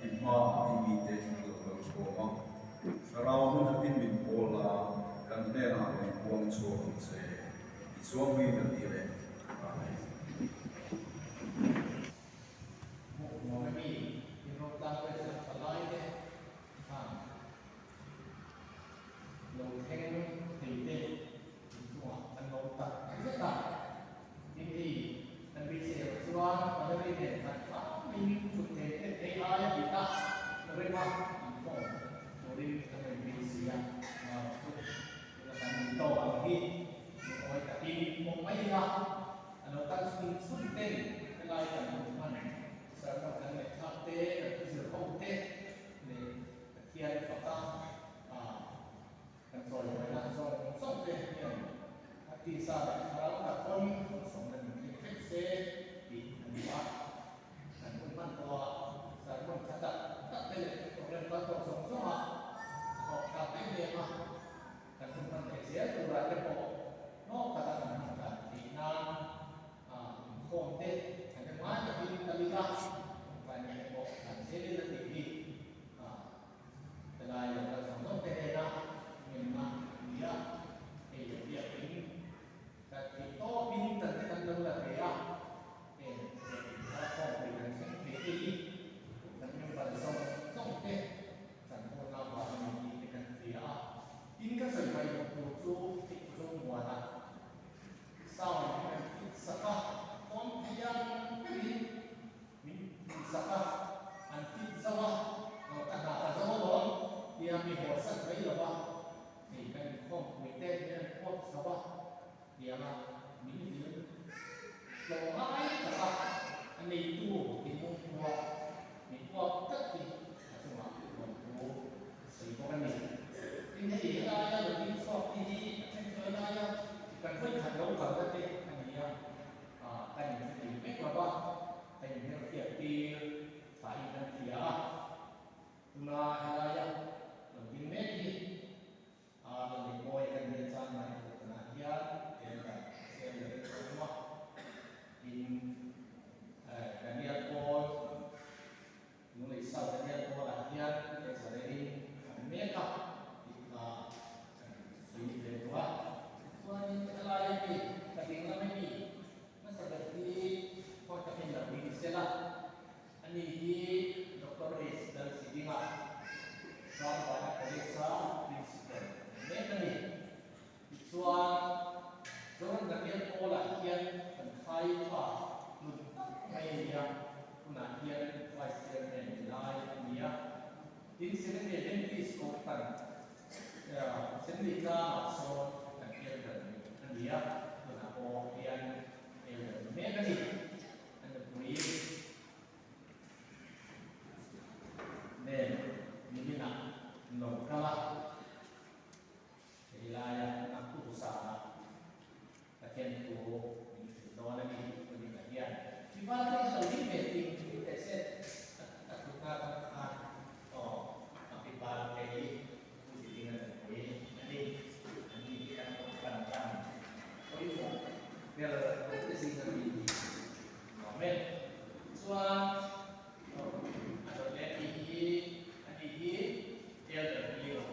i hmaah i mite an lo kal khawm a, Thlarau hmun khatin min pawl a, kan hnenah rawn puang chhuak ang che, i chuang hming kan ti leh. Amen. Hmuh mi inrawtlang president palai te khan lo thleng thei te inchungah kan lo tak zet a. Tin hei kan beisei erawh chuan Valerie nen khat tlangin thut thei te ei aia bik a rema inkhawm turin kan rawn beisei. si a, chu tuna kan nih tawk ang hi lungawi takin pawm mai ila, a lo kal chhun chhun ten helai kan hun hman sermon kan ngaihthlak te, kan thuzir ho te leh Pathian faka kan chawimawi dan zawng zawng te hian a tisa leh thlarau tak pawn malsawmna min thleng thleng se tih a ni a. Kan hun hman tawh a, sermon tha tak tak te leh program kal tawh zawng zawng a a hlawk thlak em em a, kan hun hman leh zel turah te pawh hlawk taka kan hman dan theih nan a inkhawm te kan hre ngai takin kal ila, tawngtaina te pawh kan zel ila tih hi a Helai lo kal zawng zawng te hnena ngenna a ni a, hei lo biakin kan theih tawpin kan te kan lo la ve a, heng biakin kha khawmpui kan thleng thei te hi kan member zawng zawng te kan hawna vang a ni tih te kan hria a. Tin ka sawi mai loh tur chu hei Zomuana sound kan fit sak a, thawm thei ang berin Min tihsak a, an fit zauh a, aw ka hna ka zo alawm tia mi haw sat mai lo va, hei kan inkhawm pui te min an khuap chho a tianga min vil tlawh ngai tak a, a neitu thinlung khua min khuap tlat hi a chungah lawmthu a sawi bawk a ni. Tin hei helaia lo ding chhuak te hi a then chawi laia kan vawikhat lo kalna te a ni a. Kan inhre vek lo va, kan inhmelhriat tir thain kan hria a. Tuna helaia lo ding mek hi a Lalneimawi kan nia chan mai Kohhranah hian Elder Xavier a awm a. Tin, Daniel Paul, Lunglei South Daniel Paul-ah hian Treasurer-in a awm mek a tih kha kan sawi ve duh a. Chuanin helaia mi ka ding lam ami hmasa ber hi khawi takin lo ding sela, ani hi Doctor H Lalsidinga, Hrangvana College-a Principal ni mek a ni. Tichuan, Zoram Daniel Paul-ah hian kan khai tha hlun tak mai a ni a, tunah hian Vice Chairman ni lai a ni a. Tin, Seventh-day Adventist Kohhran Assembly tlangah sawn kan elder ni a ni a, tunah pawh hian elder ni mek a ni. A nupui nen niminah an lo kal a. Hei laia naktuk zana Pathian thu min hrilh dawn a ni tih Puddinga hian mipa te hi a lo ding ve tih min teh se a thutna atang khan aw a pipa kei Pu Zidinga nupui a ni. An ni hi an awm kan tan pawimawh ber te zinga mi hi nuam e. Chuan aw a dawt leh tih hi a ni hi Elder Hero.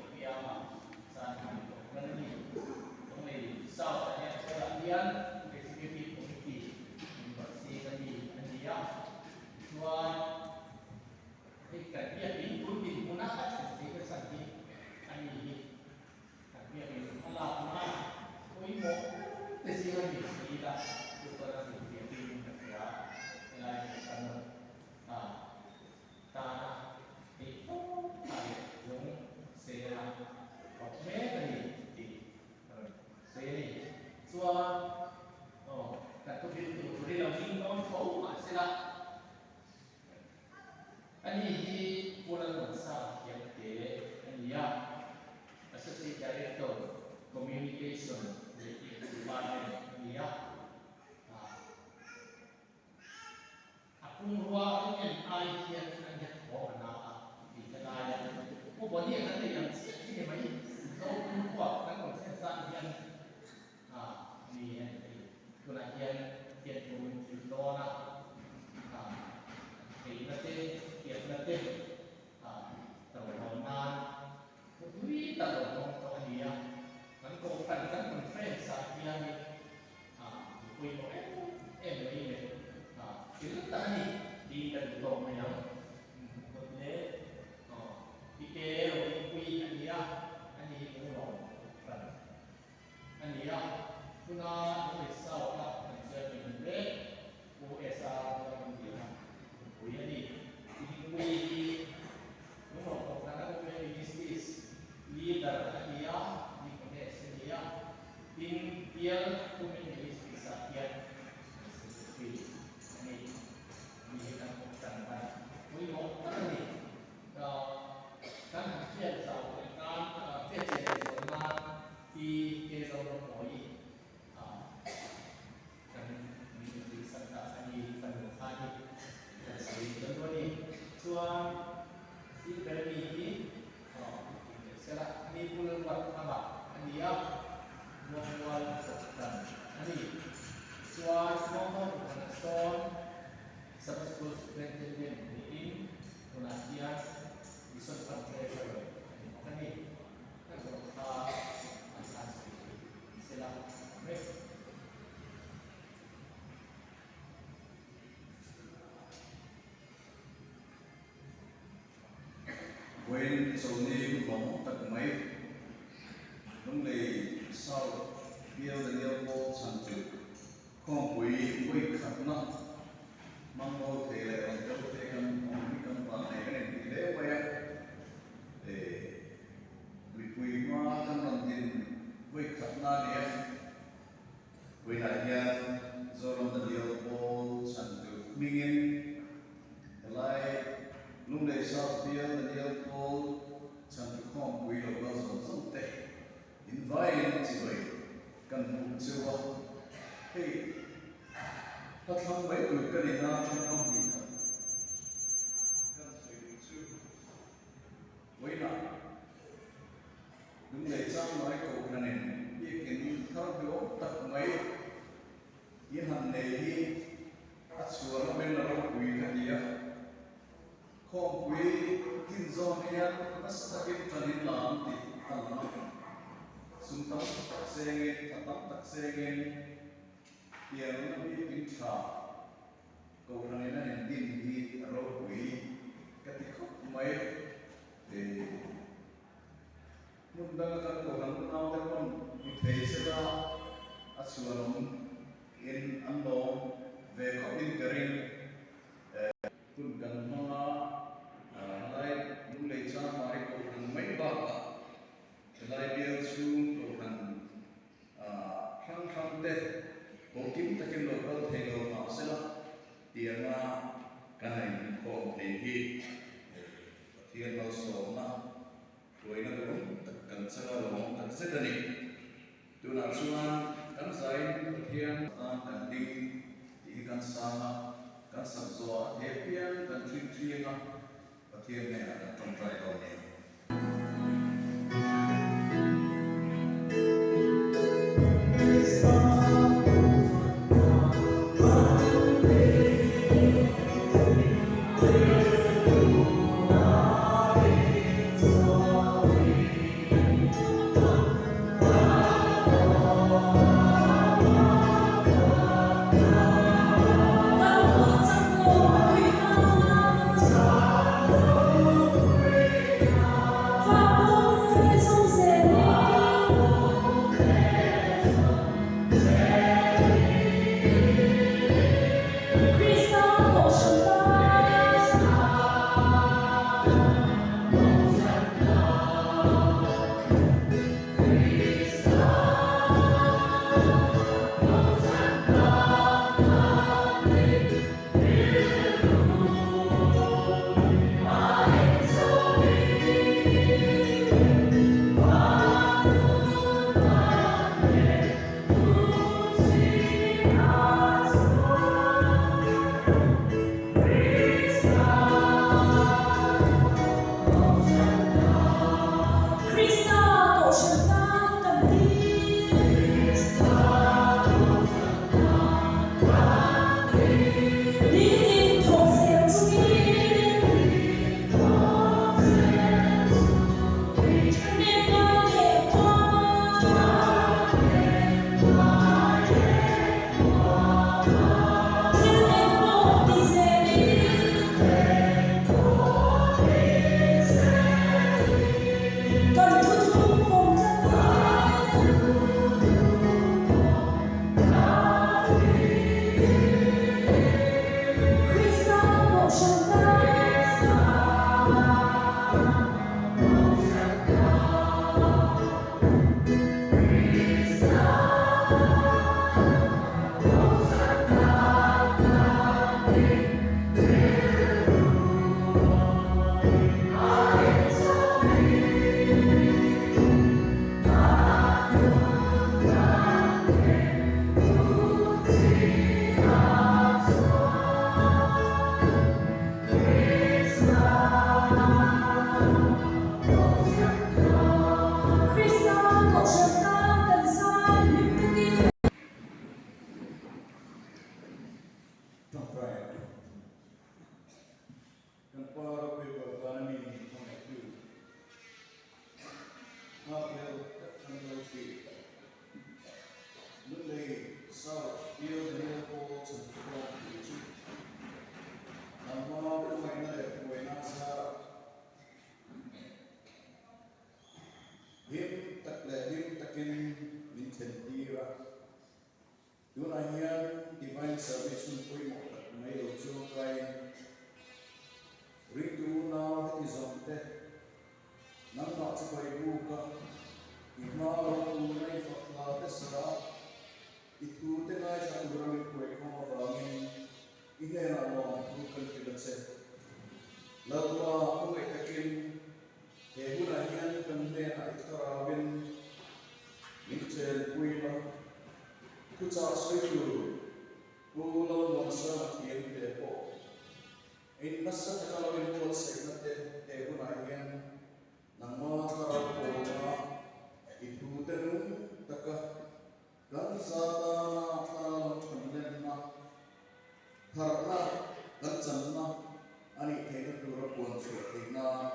Sir ber mi hi aw tih leh sela ani Pu Lalruatthanga a ni a, Muangmual Kohhran a ni. Tichuan Muangmual Kohhranah sawn Sabbath School Superintendent niin tunah hian Mission Fund Treasurer a ni bawk a ni. Kan zawh kha an tan sawi sela awm e. Vawiin chawlhni lawm tak mai Lunglei South Bial Daniel Paul chhantu khawmpui vawi khatna hmang lo thei leh rawn tel thei kan awm hi kan van nei kan inti hle mai a. Mipui hma kan rawn din vawi khatna a ni a. Vawiinah hian Zoram Daniel Paul chhantu hmingin helai Lunglei South Bial Daniel Paul chhantu khawmpui lo kal zawng zawng te invaiin chibai kan hmuh cheu a, hei hla thlang mai tur ka nihna tawngkam hnih khat kan sawi duh chu vawiinah Lunglei Changmai Kohhranin biakin thar duhawm tak mai i han nei hi a chhuan awmin a ropui ka ti a. Khawmpui thinzawn hian nasa takin tan in la ang tih a lang a. Sum tam tak sengin, tha tam tak sengin pianna biakin tha Kohhranin a indin hi a ropui ka ti khawp mai. Hmun danga kan kohhran unaute pawn hmu thei sela a chhuanawm in an lawm ve khawp in ka ring. Hun kan hmang a, helai Lunglei Changmai kohhran mai bakah helai bial chhung kohhran hrang hrang te kokim takin lo kal thei lo mah sela tianga kan inkhawm thei hi Pathian malsawmna Hruaina duhawm tak kan chang a lawm tak zet a ni. Tunah chuan kan zain Pathian tan kan ding tih hi kan sang a, kan sak zawh a thei apiang kan ṭhin ṭhiang a, Pathian hnenah kan ṭawngṭai dawn a ni. Nangmah chibai buk a, i hma lo tuna i fak hla te sa a, i thu te ngaithla tura min hruaikhawm avangin i hnenah lawmthu kan hrilh a che. Lalpa khawngaih takin he hunah hian kan hnenah i thlarauin min chenpui la, thuchah sawi tur Pu Lalmuansanga thiam te pawh In nasa taka lo inbuatsaihna te he hunah hian nangma thlarau pawlna i thu te nung taka kan za tana thlarau lam thanlenna, harhna kan channa a nih theihna tura puan chhuah theih nan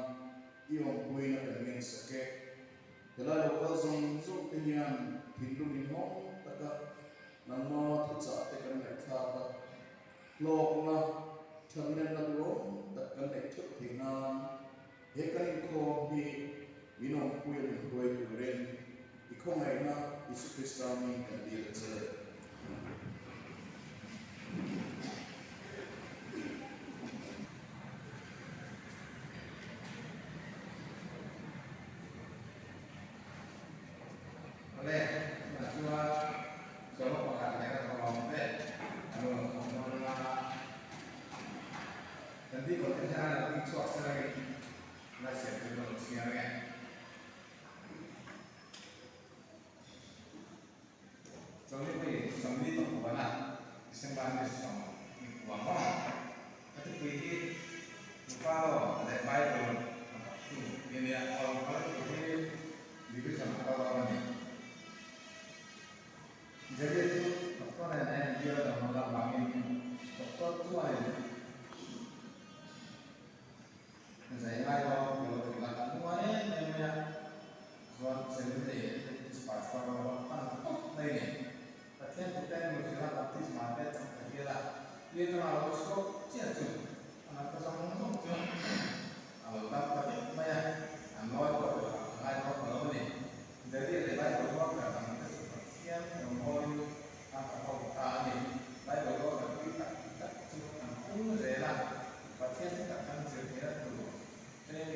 i awmpuina kan ngensak e. Helai lo kal zawng zawng te hian thinlung inhawng taka nangma thuchah te kan ngaihthlak a. Hlawkna, thanlenna duhawm tak kan neih theuh theih nan he kan inkhawm hi min awmpui a min hruai turin i khawngaihna Isu Krista hming kan dil a che. Awle, tunah chuan sawma pakhat leh ka thawm te a lo lang thawm dawn a, kan tih kawt te hian a lo tih chhuak se langin la siam tur ka lo chhiar ang e. Chawlhni 30 pakuana December ni 10 maw a thupui hi Buffalo leh Bible a faktu tih a nia. A thupui hi Division a kal dawn a ni. Jerry chu doctor nen a inbiak dam a vangin doctor chuanin Zai ngai dawn tih lo hrilh a, a nuai em em mai a, chuan Seminary Baptist Pastor a rawn pan tawp mai a ni. Pathian tute nu hrilh a baptisma te chang ta hial a, tui atanga a lo chhuak chiah chu a natna zawng zawng chu a lo dam ta vek mai a, a nawi pawh pe fak a ngai tawh lo a ni. Jerry leh Bible worker dang te chu Pathian rawngbawlin a hna ho ta a ni. Bible worker tui tak tak chu an pung zel a. Pathian chu tak kan zir theihna tur training.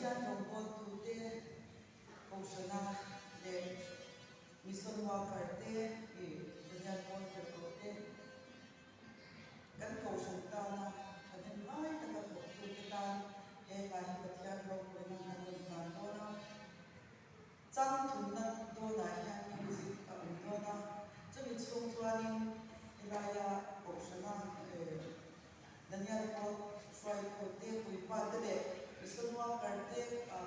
Pathian rawngbawltute Kohhrana leh Mission worker te ih Pathian pawl tirhkoh te kan Kohhran tana thahnem ngai taka thawktute tan he hla hi Pathian ropuina kan rawn hlan dawn a. Chang thumna dawnah hian music a awm dawn a, chumi chhung chuanin helaia Kohhrana Daniel pawh hruaitu te, puipa te leh mission worker te,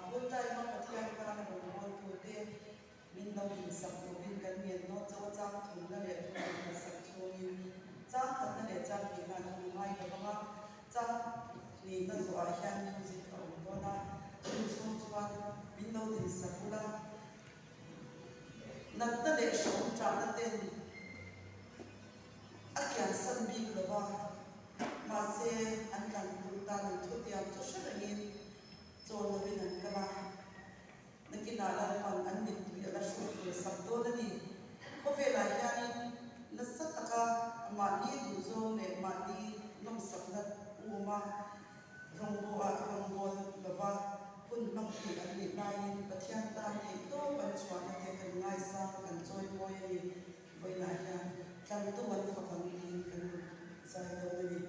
full time a Pathian tana rawngbawltu te min lo insak turin kan ngen dawn chauh a, chang thumna leh thumna hmasak chhungin chang khatna leh chang hnihna chu ngai lo vang a, chang hnihna zawhah hian music a awm dawn a, chumi chhung chuan min lo dinsak ula, natna leh hrehawm ṭahna ten A kiansan bik lo va, mahse an tlan tur tan an thutiam chu hre rengin chawl lovin an kal a. Nakinah Lalpan an mittui a la hruai tur sak dawn a ni. Khawvelah hianin nasa taka mahni duhzawng leh mahni nawmsakna uma rawngbawh rawngbâwl lova hun hmang thei an nih laiin Pathian tan theihtawp an chhuahna te kan ngaisang kan chawimawi a ni. Vawiinah hian tlantu an fak ang tiin kan rawn zai dawn a ni.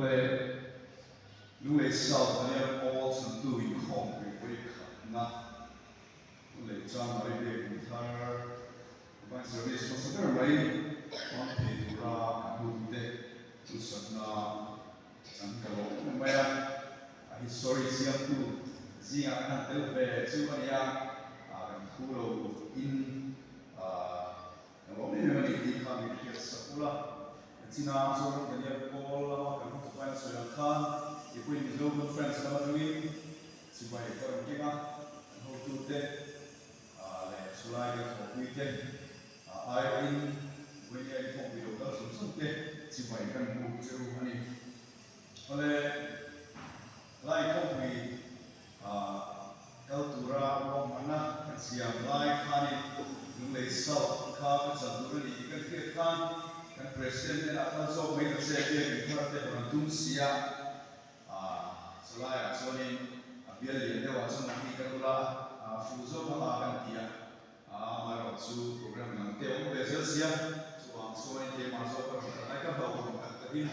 Awle, Lunglei South Daniel Paul chhantu inkhawmpui vawi khatna Lunglei Chanmari biak inthar Combined Service hmasa ber mai hmang thei tura kan hutute chusakna chan ka lo em mai a, a history siamtu zingah kan han tel ve chu a nia, kan thu lo in ka lo em em a ni tih kha min hriat sak ula. China Zoram Daniel Paul lama kan hmu pain a sawi ang khan Ipui Mizo Conference lam atangin chibai ka rawn keng a, kan hotute leh chulai kan thawhpuite aiawhin Vawinia inkhawmpui lo kal zawng zawng te chibai kan buk che u a ni. Awle lai inkhawmpui kal tura ruahmanna kan siam lai khanin Lunglei South kha ka chan tur a ni tih kan hriat khan kan President hnenah kal zawk mai ta che biak inthar te rawn tum si a. Chulaiah chuanin a bial lian deuhah chuan mahni kan ula a fuh zawk anga kan ti a, amaherawh chu program dang te a awm ve zel sia, chuvang chuanin keimah zawk ka rawn kal lai ka hlauhawm tak takin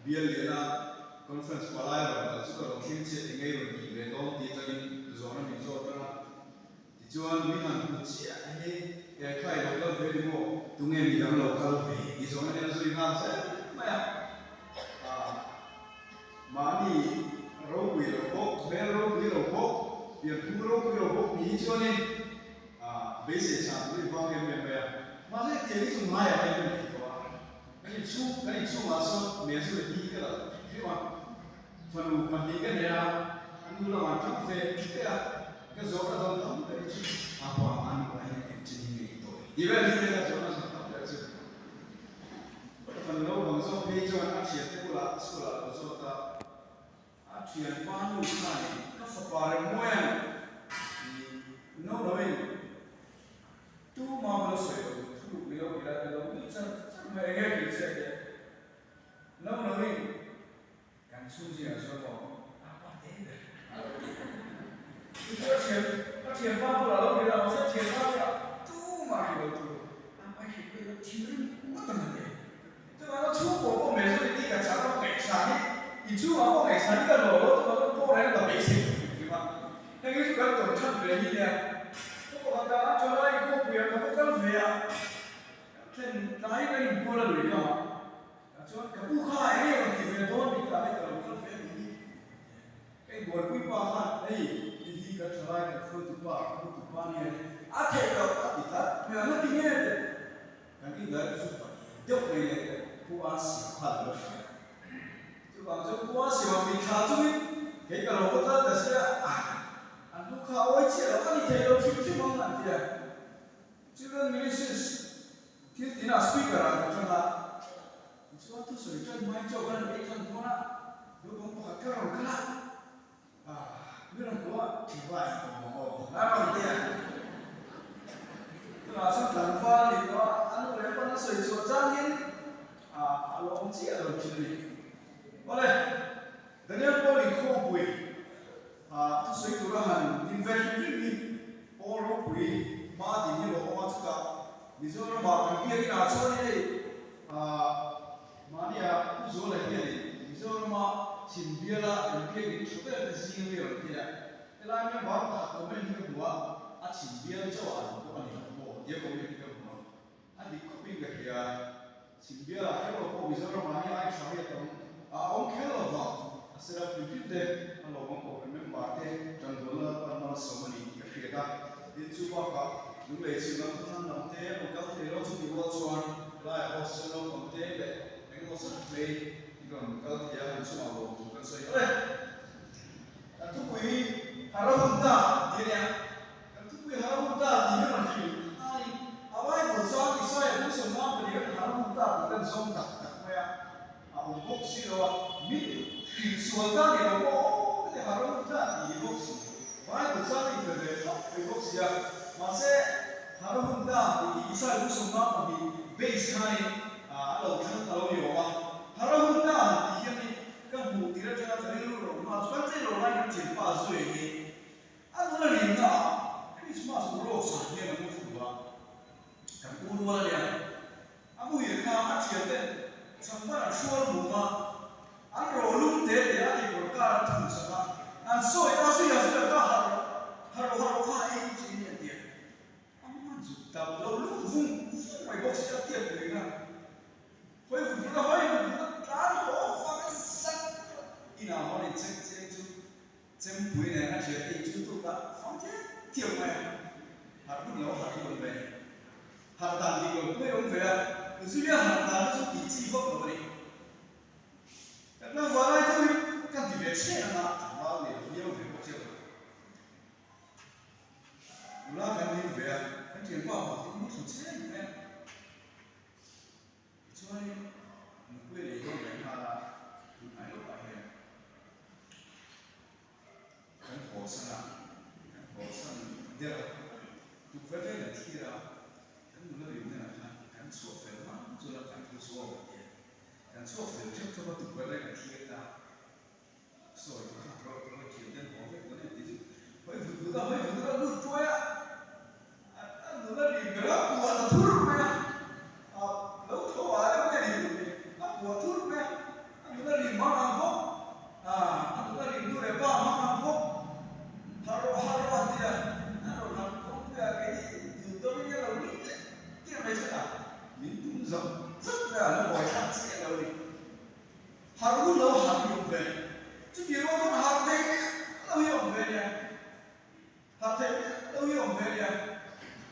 bial liana conference palai rawn kal chu ka lo thleng chiah eng ei rawn tih ve dawn tih atangin zawhna min zawt reng a. Tichuan mi han hmu chiah hi he kha i lo kal ve ni maw? Tunge mi dang lo kal ve tih zawhna hian a zui nghal zel mai a. Aah mahni ropui lo bawk, hmel ropui lo bawk, pianphung ropui lo bawk ni hi chuanin aah beisei chhan tur i vang em em mai a. Mahse tiang hi chu ngaiah hian ka nei tawh a. Kan inchhung kan inchhungah sawn majority hi ka la hrim hrim a. Fanu pahnih ka nei a, a nu lamah an thang ve ve a, ka zawhna dawn tam ber hi chu a pa a nu ah hian eng chin hi nge i tawi tih vel hi nia ka zawhna zawn tam ber chu. Ka fanu naupang zawk phei chuan a thiante bulah school ah lo zawt a, a thianpa nu khanin ka fapa Remmawia'n i no loin tumah lo sawi lo thuruk ni lo ila ka lo nui char char mai eng nge hrilh che tia no loin Kan chhung zingah chuan maw a pa te ber a lo ti. Chu chu a thian a thian pa bulah lo hrilh a, mahse a thian pa bulah tumah hrilh lo tur a pa hrilh pawh ilo thinrim ngawt ang a ti. Chuvang chuan chhungkaw pawh majority ka chak a ngaihsan hi inchhungah pawh ngaihsan hi ka hlawh lo chuvang chuan pawh reng ka beisei lo hrim hrim a. Heng hi chu kan tawn that ve hi nia. Ka pakhat ah a tha lai inkhawmpuiah ka va kal ve a, kan thlen tlai kan inbual a lui kamah. Tah chuan ka pu kha eng nge rawn tih ve dawn min tah hei ka lo kal ve a nih hi. Ka inbuaipui pa khan hei ti hi kan tha lai kan hruaitu pa ka pu tu pa nia hi a theih loh a ti tlat hmel a ti nge te kan inlai chu pahnih deuh mai leh pu a siam kha lo la hria. Chuvang chuan pu a siam a min thlah chungin kei ka lo va kal ta sia a an pu kha a awi chiah loh a ni thei lo hrim hrim ang an ti a. Children Ministries thil tinah speaker ah kan ṭang a, tichuan thusawi ṭan hmain chaw kan han ei ṭan dawn a, naupang pakhat ka rawn kal a, ah mi rawn kuah a, Thiba i awm ang aw, a rawn ti a. Tunah chuan tlangval a ni tawh a, a nu leh pawn a sawi chhuah changin ah a lo awm chiah lo ṭhin a ni. Awle, Daniel Paul inkhawmpui ah thusawi tura han din ve hrim hrim hi Paul ropui hma din hi lo awm a, chutah Mizoramah kan biak inah chuan hei ah mahnia Pu Zuala hianin Mizorama chhim biala kan biak in tha ber te zing ami rawn ti a, helai member pakhat comment hi ka hmu a, a chhim bial chauh ah lo pawh a ni lo maw tia comment hi ka hmu a, a dik khawpin ka hria. Chhim bialah kher lo pawh Mizoramah hi ai tha hi a tam a awm kher lo vang, a sela pui hrim te a lawmawm kohhran member te tanrualna lalpan malsawm a ni tih ka hriat a. Tin chu bakah Lunglei chhim lam khawthlang lam te an rawn kal thei lo chutih rual chuan helaiah hostel naupang te leh engemaw zat mai in rawn kal thei a, inchungah lawm tur kan sawi hle. Kan thupui hi Hara hun ta tih a nia. Kan thupui har hun ta tih hi rawn hrilh khanin a Bible chuan Isaiah bu sawmnga pahnih an har hun ta tih kan zawm tak tak mai a, a awm bawk si lo a, min hrilh sual ta ni lo pawh aw heti har hun ta tih hi bawk si, Bible chuan a inpe ve thlap mai bawk si a, mahse har hun ta tih hi Isaiah bu sawmnga pahnih base khanin a lo thlang a lo ni awm a, har hun ta han tih hian hi ka hmuh tir atanga ka rilru rawh hma chu kan tlei lo lai kan thianpa zui hi A nula rinna ah Christmas urawk zan hian a mu thlu a, kan u rual a nia. A muhil kha a thian ten changban an hrual mum a. An rawlum te te a kekawr kar an thun sak a, an sawi a, Zuia, Zuia ka harh rawh, harh rawh, harh rawh kha ei chi in an ti a. A man chu dam lo lum vung vung mai bawk si a, tiat pui khan hawi vut vut a, hawi vut vut a, tlan haw vang a zat inah hawn in chek cheng chu chempui nen a thian te in chu tuk a fang thiam thiam mai a, harh hun lo harh hi awm ve. Harh dan dik lo pawh hi awm ve a, Zuia harh dan chu tih chi vak lo a ni. Kan tlangval lai deuhin kan ti ve chhe ang a, tlangval leh viau ve bawk chiah lo. Nula kan lim ve a, kan thianpa pakhat hi mu thlu chhe mai a. Tichuanin nupui a nei dawn leh nghal a, tunhnai lawkah hian kan haw san a, kan haw san der a, tukverh leh kan thlir a, kan nula rim hnenah khan kan chhuah fel hma chuan a kan thu chhuak a ti a. Kan chhuak fel theuh theuh a, tukverh leh kan thlir ta. Sawi chu kha rawh rawh a thiam ten haw vek dawn em tih chu hawi vut vut a, hawi vut vut a lut tuai a, a nula ri ber a puah ta thur mai a, a lo tho ah deuh nge ni tih ni, a puah thur mai a, a nula ri mang ang bawk, a a nula ri nu leh pa mang ang bawk, harh rawh harh rawh an ti a, a rawn harh kawngpui a keini dul dawmin a lo ri leh tir mai chuan a min tum zawk zawk mai a, lo buaithlak chiah lo a ni. Harh hun lo harh hi awm ve. Chuti rual chuan harh thei miah lo hi awm ve nia. Harh thei miah lo hi awm ve nia.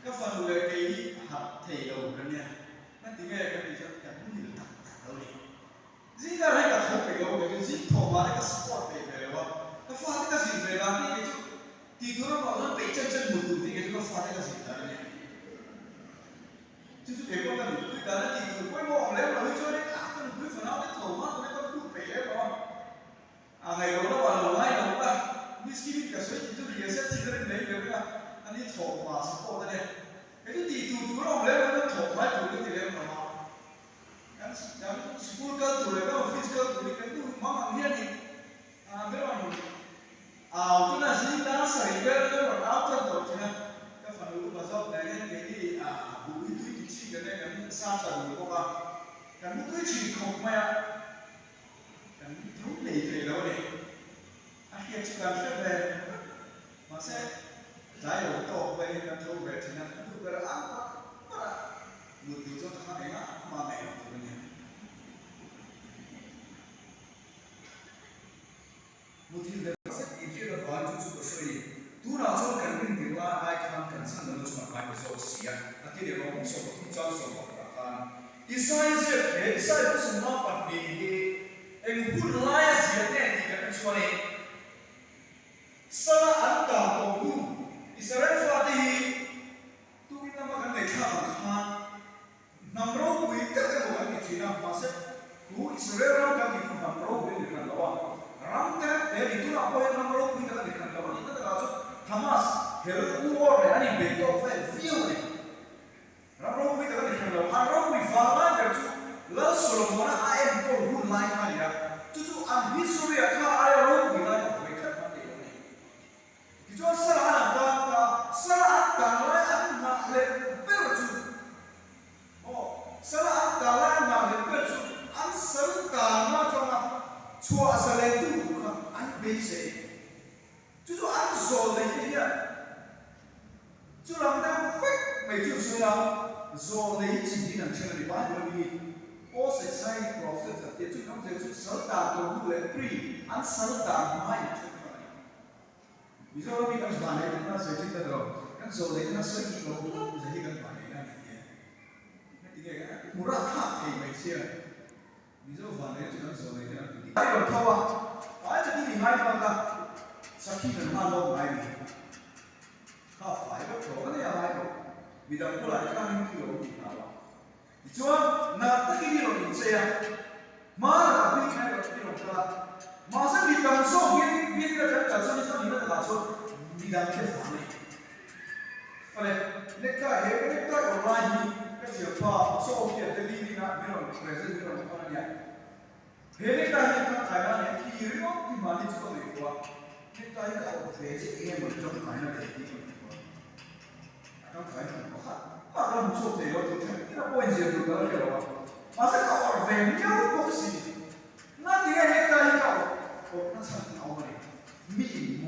Ka fanu leh kei hi harh thei lo ka nia. Ka ti nge ka tih chuan ka hmuhil tak tak lo ni. Zingah hei ka tho peih lo kei chu zing thaw mah le ka support peih ve lo a. Ka fate ka zin ve dan tih kei chu tih tur a mah chuan peih chen chen hmuh tur tih kei chu ka fate ka zin dan a nia. Chu chu kei pawh ka nupui dan a tih tur pawimawh awm lem lo hi chuan in a ka nupui fanau te tho hma tuna ka phut peih lem lo a, a ngaih lo lo a lo ngai lo a, miss Kim in ka sawi tih chu hria se thil a rin lei lem a, ani thawk hma support a nia. Kei chu tih tur tur a awm lem lo in thawk hmai tur ka ti lem lo a, kan kan school kal tur leh kan office kal tur hi kan nu mang ang hian in a ber ang Au tuna zing tan sarih vel vel rawn au tan tawh thin a, ka fanu upa zawk nen hian keini buh hi tui ti chi kan nia kan sa tla dul bawk a, kan mu tui thin khawp mai a, kan tho nei thei lo a ni. A hriat chu kan hre ve vek, mahse tlai lo tawk vein kan tho ve thin a, kan duh ber ang par par a, mut duh chuan ka kha engah mah ngaih loh tur a nia. Muthil deuh zet i hriat avang chu chu ka sawi. Tunah chuan kan rin tir lai ai khan kan chhan lohna chungah ngai ta zawk si a, a ti leh rawng 13 chang 11 khan. Isai zep he Isai hmasawmna pahnih hi eng hun laia ziah nge tih kan en chuan i Sala an tan tawh hnu Israel fate hi tukin lama kan ngaihthlak ang khan Hnam ropui tak emaw kan ti thin a, mahse khu Israel ram kan tih chu hnam ropui a ni hran lo a, ram te te a ni. Tunah pawh hian ram ropui tak a ni hran lo a nihna takah chuan Hamas hel war leh an inbeih tawk vel viau a ni. Ram ropui tak a ni hran lo. An ropui vang lai ber chu Lal Solomona a enkawl hun lai kha a ni a, chu chu an history-ah kha aia ropui lai kha vawi khat hman theih lo a ni. Tichuan Sara an han tan ta, Sara an tan lai an nghah leh ber chu, aw, Sara an tan lai an nghah leh ber chu an sal tanna atanga chhuah zalentu tur kha an beisei. Chu chu an zawl nei te hian chu lam deuh vek mai chu an sawi a, zawl nei chi niin an then a ni. Bible ami hi Post Exile Prophets an tia, chu hnam zel chu sal tan tawh hnu leh pre an sal tan hmain an then kha a ni. Mizoram hi kan vanei na sawi thin ta lo, kan zawh leh na sawi tih lo hlauh zia hi kan vanei na a ni tih a. Heti nge kan hmu rah thlak thei mai sia, Mizo vanei na chu kan zawh leh te an ti. Ai rawn tho a, fai takin i ngai bak a, sakhi kan hman lawk ngai ni. Kha fai vek tawh ka nei a ngai lo, midang bulah i tlang in tui a awm tih hna lo. Tichuan, nalh takin i rawn inchei a, hma lakah bik kha i rawn kal a. Mahse, mi tam zawk hian biakina kan kal chuan chuan nihna takah chuan midang te vang a ni. Awle, necktie he ka necktie awrh lai hi ka thianpa chaw hian Delhi rinah min rawn present min rawn hawn a nia. He necktie hian tangkaina a nei a, ti ringawt ti mahni chu ka ngaihtuah a, necktie hi ka awrh ve chiah eng emaw tangkaina leh tih ka ngaihtuah a. A tangkai hmun pakhat mah ka la hmu chhuak thei lo tih thleng ina pawhin zir tur ka la hre lo a, mahse ka awrh ve miau bawk si. Nga ti nge necktie?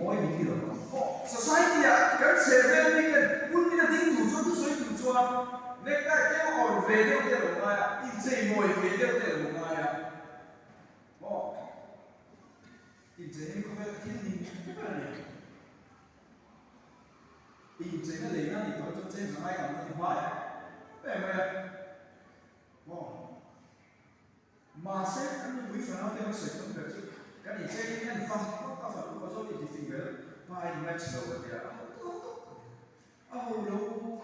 mawi min ti lo ang. Aw, society ah kan chheh vel mi ten pulpit a ding tur chuan thusawi tur chuan necktie tlem a awrh ve deuh te a lo ngai a, inchei mawi ve deuh te a lo ngai a. Aw, incheina hi khawvel thil ning ber a ni. Incheina leina a nih tawh chuan cheng za ngai tam ka ti hma em em mai a. Aw. Mahse, kan nupui fanau te an sawi tam ber chu kan incheng in en vang vak a fanu pawh zawk inti fing ber pa in match lo a tia a ho tawk tawk a ho lo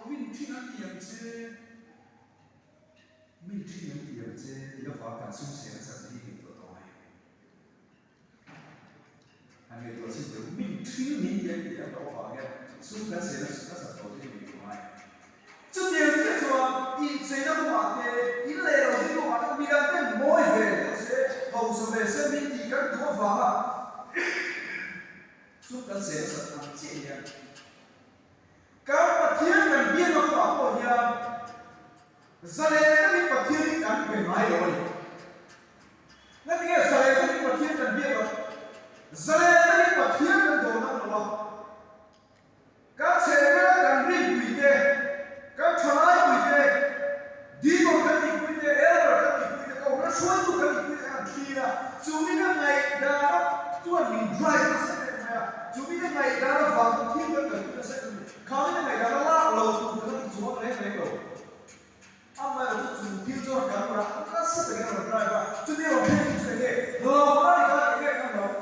min thin an ti ang che min thin an ti ang che tih avang kan sum seng a chak hi ngaihtuah tawh mai han ngaihtuah chin deuh min thin min ti an ti ang tawh avang hian sum kan seng a chak tawh chu ngaihtuah ngai. Chutiang chiah chuan incheina kawngah te, in leh lo ding kawngah te midang ten mawi ve deuh se, hausa ve se min tih kan duh avanga chu kan zeh nasat ang chiah hian kan Pathian kan biakna kawngah pawh hian zalen takin Pathian hi kan be ngai lo a ni. Ngatinge zalen takin Pathian kan biak loh? Zalen takin Pathian kan dawn ang lo a. Kan chhehvela kan rinpuite, kan thalaipui te, deacon kan nihpui te, elder kan nihpui te, kohhran hruaitu kan nihpui te khan an thlir a, chu mite ngaihdana chuan min drive nasa em mai a, chu mite ngaihdana vang chu thil kan kalpui nasa em a ni. Kha mite ngaihdana lak lo tur kan la ti chuang reng reng lo. Amaherawhchu chu thil chuan kan rah nasa takin a rawn drive a, chuti rawn thleng chu chu enge hlauhna ni kha enge kan hlauh?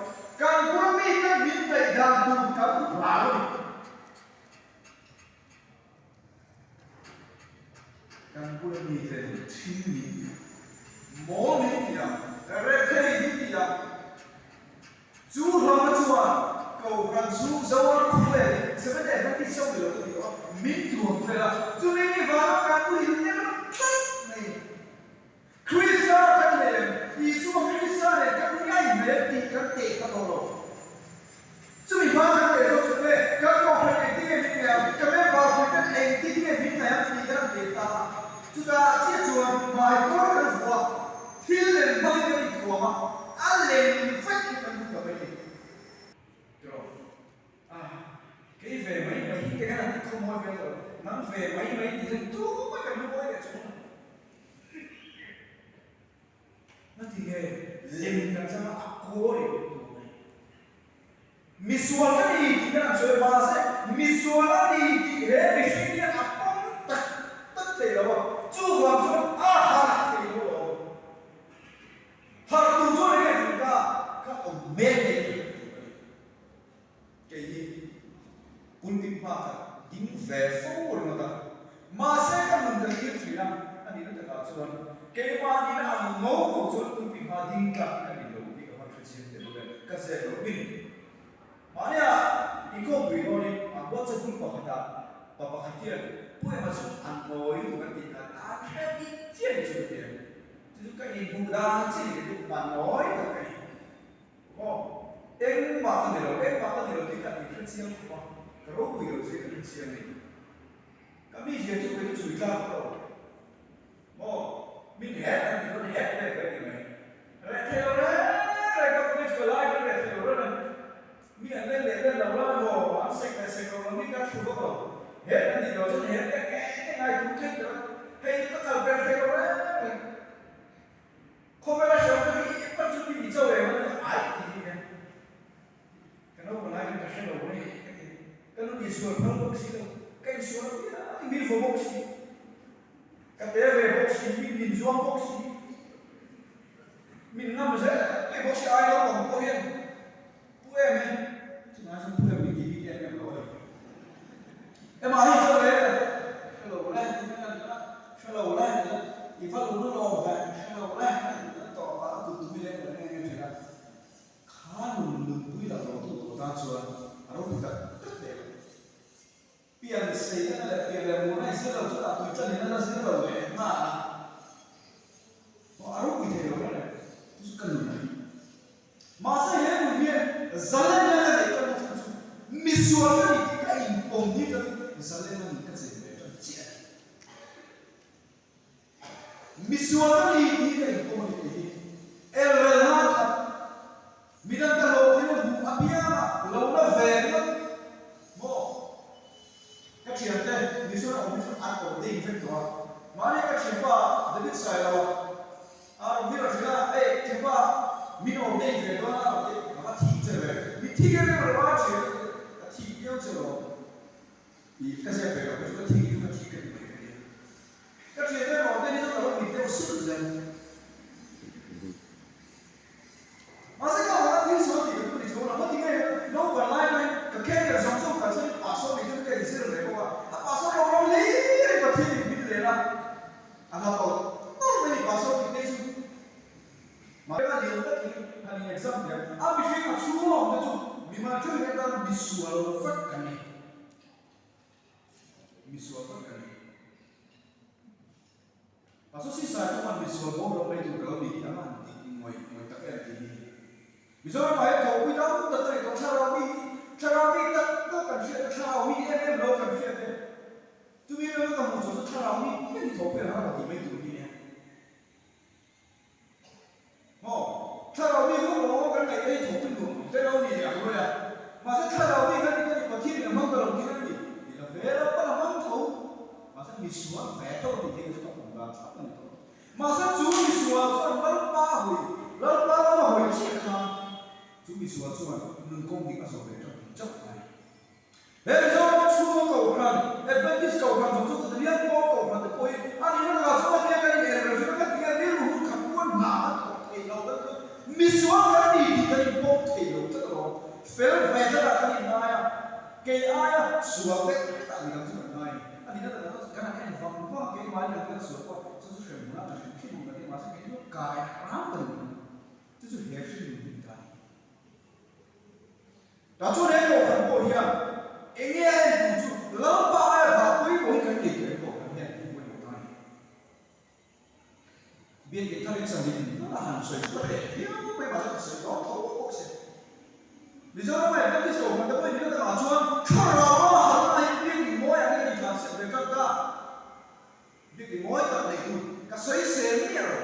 Kan bula mite min ngaih dan tur kan hlau a ni. Kan bula mite min ṭhing min ti a, mawl min ti a, rethei min ti a, Chu hlawhna chuan Kohhran chu Zoram khawvel Seventh Adventist ho ni lo ka ti tawh a, min tuam vel a, chumi mi vanga kan muhil der tlat mai ni. Krista kan nei em? Isua Krista nen kan ngai hmel tih kan teh kha tawh lo. Chumi hma kan teh zawk chu nge kan Kohhran engtin nge min ngaih ang, ka member pui ten engtin nge min ngaih ang tih kan han teh ta a. Chutah chiah chuan hmaikawr kan vuah a. Thil lem hmangin kan inthuam a, a lem vek hi kan hmu ta mai ni. Tiraw? Ah, kei ve mai mai hi te khan an ti khawmawi ve lo, nang ve mai mai tih chuan tumah kan lungawi leh chuang lo. Ngatinge lem kan changa a kawi kan tuam mai. Misual ka ni tih kan han sawi a, mahse misual a ni tih he mihring hian a pawm tak tak thei lo a, chuvang chuan a harh thei lo a awm. Harh tur chuan enge tum ta ka awm mek nei tih kan tur a ni. Kei hi pulpit hma ka ding ve fo ringawt a, mahse ka nun ka thlir thin a, a nihna takah chuan keimahni ang ngo ngo chuan pulpit hma ding tlak ka ni lo tih ka hman hre chiang tel lo e, ka zep lo min. Mahnia inkhawmpui dawnin a WhatsApp group pakhatah pa pakhat hian Pu Ema chu an ngawi lutuk an tih khan an hre dik chiah ni chu ka ti a, chu chu ka inhmuh dan chiah ni ka ti, pa ngawi tak ka ni. Maw? Engmah ka ni lo, engmah ka ni lo tih ka inhre chiang khawp a, ka ropui lo zia ka hre chiang a ni. Ka mi zia chu kei chu chhui tlak lo. Maw? Min het an ti chuan het ve ve ti mai. Reh thei lo reng reng ka college ka lai kan reh thei lo reng reng. Mi an len leh len lo la maw? An sek leh sek lo lo mi ka thu vak lo. Het an tih lo chuan het te nge nge ngai tum thei ta lo. Hei chu ka kal ber thei lo reng reng. Khawvela hriamna hi i chu mi cho em a ni ai tih hi hian ka naupang lai hian ka hre lo mai ka ti. Ka nu insual phal bawk si lo, ka insual apiang min vaw bawk si, ka te ve bawk si, mi min zuam bawk si, min ngam zel mai bawk si ai naupang pawh hian pu em e, chungah chuan pu em min tih bik em em lo a ni. Emah hi cho ve hre lo le tih ka ni a, hre lo le tih i va lu lo ve hre lo le tih ka tawh a, a kut tumi leh ka nge nge thin a. Kha nun nunpui lo lo tu tur tan chuan a ropui tak tak teh lo. Pian seihna leh pian leh murna i zir lo chuan a tui tan in a la zir lo leh nghal a. Maw a ropui thei lo reng reng chu chu ka nun a ni. Mahse he nun hian zalenna ka neih tan nachhan chu misual ka ni tih ka inpawm hi ka zalenna nun ka chen ve tan chiah a ni. Misual ka ni tih ka inpawm a ni tih hi elrelna khat midang ka hlawh in a hmuh apianga lo na ve. Mahni ka thianpa David Sailo a rawn hmel a hrilh a, Ei, thianpa, min awm nei ve dawn a rawn ti, ka va thik che ve. Mi thik em em lo a thian a ti, ka thik viau che lo. I ka ziak ve lo kha chu ka thik chu ka thik ka ti mai ka nia. Ka thian te rawn te hi chu ka lo mit deuh sulh zel. Mahse ka awmna thil sawi tih ka tum ni chuan a va ti ngei a, naupang lai atangin ka career zawng zawng kalsan in pastor nih chu ka inzir ve bawk a, a pastor lo ram hlir in Pathian in min len a, a hla tawlh tawlh mai ni pastor tih phei chu. Mahse a lian takin han in exam hian a mihring a chhung a awm te chu mimal theuh hian tan misual vek kan ni. Misual vek kan ni. A chu sisai chu man misual bawm lo mai tur ka lo ni tih ang a han tih ngawih ngawih tak em tih hi. Mizoram ah hian thawhpui tam tak a nei tawh thlarau mi hi thlarau mi tak tak kan hriat te thlarau mi em em lo kan hriat te chumi reng a ka hmuh chhuah chu thlarau mi em hi thawhpui an har lo tih mai tur hi nia. Maw? Thlarau mi vak lo ang kan ngaih te hi thawhpui nuam ang te lo ni leh ang ruai a. Mahse thlarau mi kan ni ka ni Pathian in a hmang ta lo tih a ni. Ni la ve lo pawn a hmang tho. Mahse misual ve tho a tih hi chu ka pawm dan thlap a ni tawh. Mahse chu misual chuan Lalpa hawi, Lalpa lama hawi chiah khan chu misual chuan nun kawng dik a zawh ve teuh thei chauh a ni. He Mizoram chhunga Kohhran, Adventist Kohhran zawng chu Pathian pawl Kohhran te pawhin a nihna takah chuan a nia kan in en reng chu kan tinge rilru hun khat puan hna kan thawk thei lo kan chu misual kan ni tih kan in pawm thei lo tlat alawm. Fel ve tlatah kan in ngai a, kei aia sual deuh tlatah midang chu kan ngai a ni. A nihna takah chuan kan han en vang vang a, keimahni kan kan sual pawh chu chu hrem hmunah kan hrim hrim ang kan ti a, mahse kei chu kai hram ka duh lo. Chu chu he hrim nun hi ni ta a ni. Ta chu reng Kohhran pawh hian eng nge a en tur chu Lalpa aia dah pawimawh hi kan nei tawh em Kohhran hian i pawimawh ta a ni. Biak in thar in samin a han sawi chu ka hreh viau mai mahse ka sawi dawn tho bawk si. Mizoram ah Adventist Kohhran te pawhin nila takah chuan thlarau a harhna hi biak in mawi ang in a intlan set ve tlat ta. Biak in mawi tak nei tur ka sawi sel miah lo.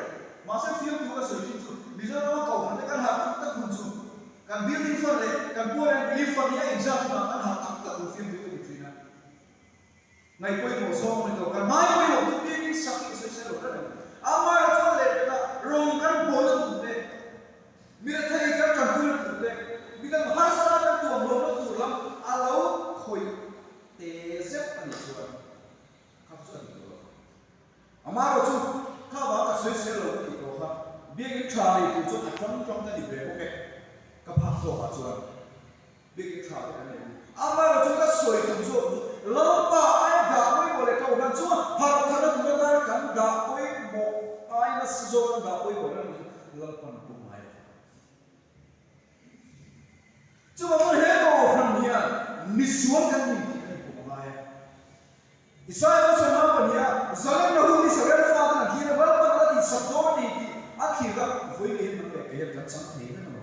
Mahse fiamthu ka sawi thin chu Mizorama Kohhran te kan harh tak tak hun chu kan building fund leh kan poor and relief fund hi a inzat hunah kan harh tak tak hun fiamthu ka ti thin a. Ngaih pawimawh zawng a ni tawh. Kan hmai pawimawh chu biak in sak hi ka sawi sel lo reng reng. Amaherawh chuan leh pekah rawng kan bawlna tur te, mi rethei kan tanpuina tur te, midang harsa kan tuamhlawmna tur lam a lo khawih te zeuh a nih chuan Kha chu a dik lo. Amaherawh chu kha vang ka sawi sel lo ka tih tawh kha biakinn tha nei tur chuan a tang tang ka ni ve bawk e. Ka phak zawkah chuan biakinn tha te kan nei u. Amaherawh chu ka sawi tum zawk chu Lalpa aia dah pawimawh leh Kohhran chunga harh tharna tur atana kan dah pawimawh ai nasa zawk kan dah pawimawh reng chu Lalpan a pawm ngai lo. Chuvang chuan he Kohhran hian misual kan ni tih kan inpawm a ngai a. Israel chuan ram pahniha zalenna hun Israel faten an thlir a, Lalpan a tihsak dawn a ni tih a thlir a, vawi leh hian nang leh kei hian kan chang thei reng lo.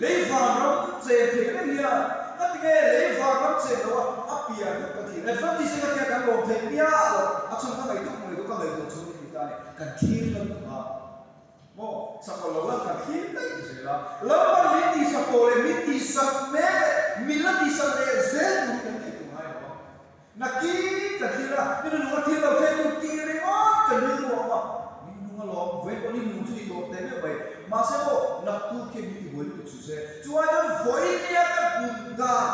Lei van ram chen thei reng hian ka ti nge lei van ram chen lo a, a pian vek ka thlir. Adventist te ka tia kan lawm theih miah lo, a chhan ka ngaihtuah ngaihtuah ka ngaihtuah chhung hi a ni ta a ni, kan thlir lam tuk a. Maw? Sakawlh lo lan kan thlir daih zel a, Lalpan min tihsak tawh leh min tihsak mek leh min la tihsak leh zel tur hi kan ngaihtuah ngai lo a. Nakin kan thlir a, min nung a thil lo thei tur tih ringawt kan rilru a awm a, min nung alawm, vawiin pawh ni nung chu ni tawh teh meuh mai. Mahse maw, naktuk khian min tibuai lutuk suh se. Chuai chuan vawiin nia ka nun dan,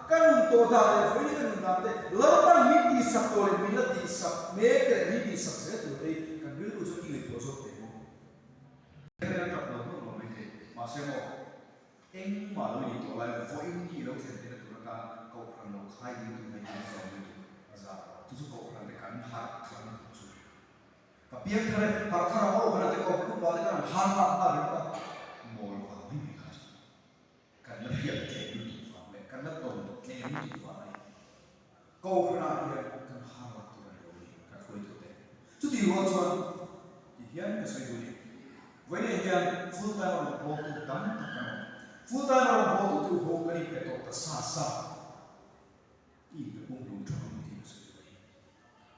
ka nun tawh dan leh vawiin nia ka nun dan te Lalpan min tihsak tawh leh min la tihsak mek te leh min tihsak zel tur te hi kan rilru chuan i ngaihtuah zawk teh maw? Heng an tap lo hlauh lo mai thei. Mahse maw, engmah lo i tawh lai vawiin ni lo thlen theihna tur atan Kohhran lo khai ding tur hei an zawm lutuk a za lo. Chu chu Kohhran te kan harh thar na tur chu. Ka piang thar e, harh thar ang aw kan te Kohhran upa te kan han har lak nghal ringawt a, mawl vang mai mai kha chu kan la hriat tlem lutuk vang leh kan la tawn tlem lutuk vang a ni. Kohhranah hian kan har lak tur a ni lo ni, kan hruaitu te. Chutih rual chuan ti hian ka sawi duh ni. Vawiinah hian full time a rawn bawltu tam tak kan awm. Full time a rawn bawltu te ho kan inpe tawh ta sa sa. I inpe pumhlum tha ang tih ka sawi duh a ni.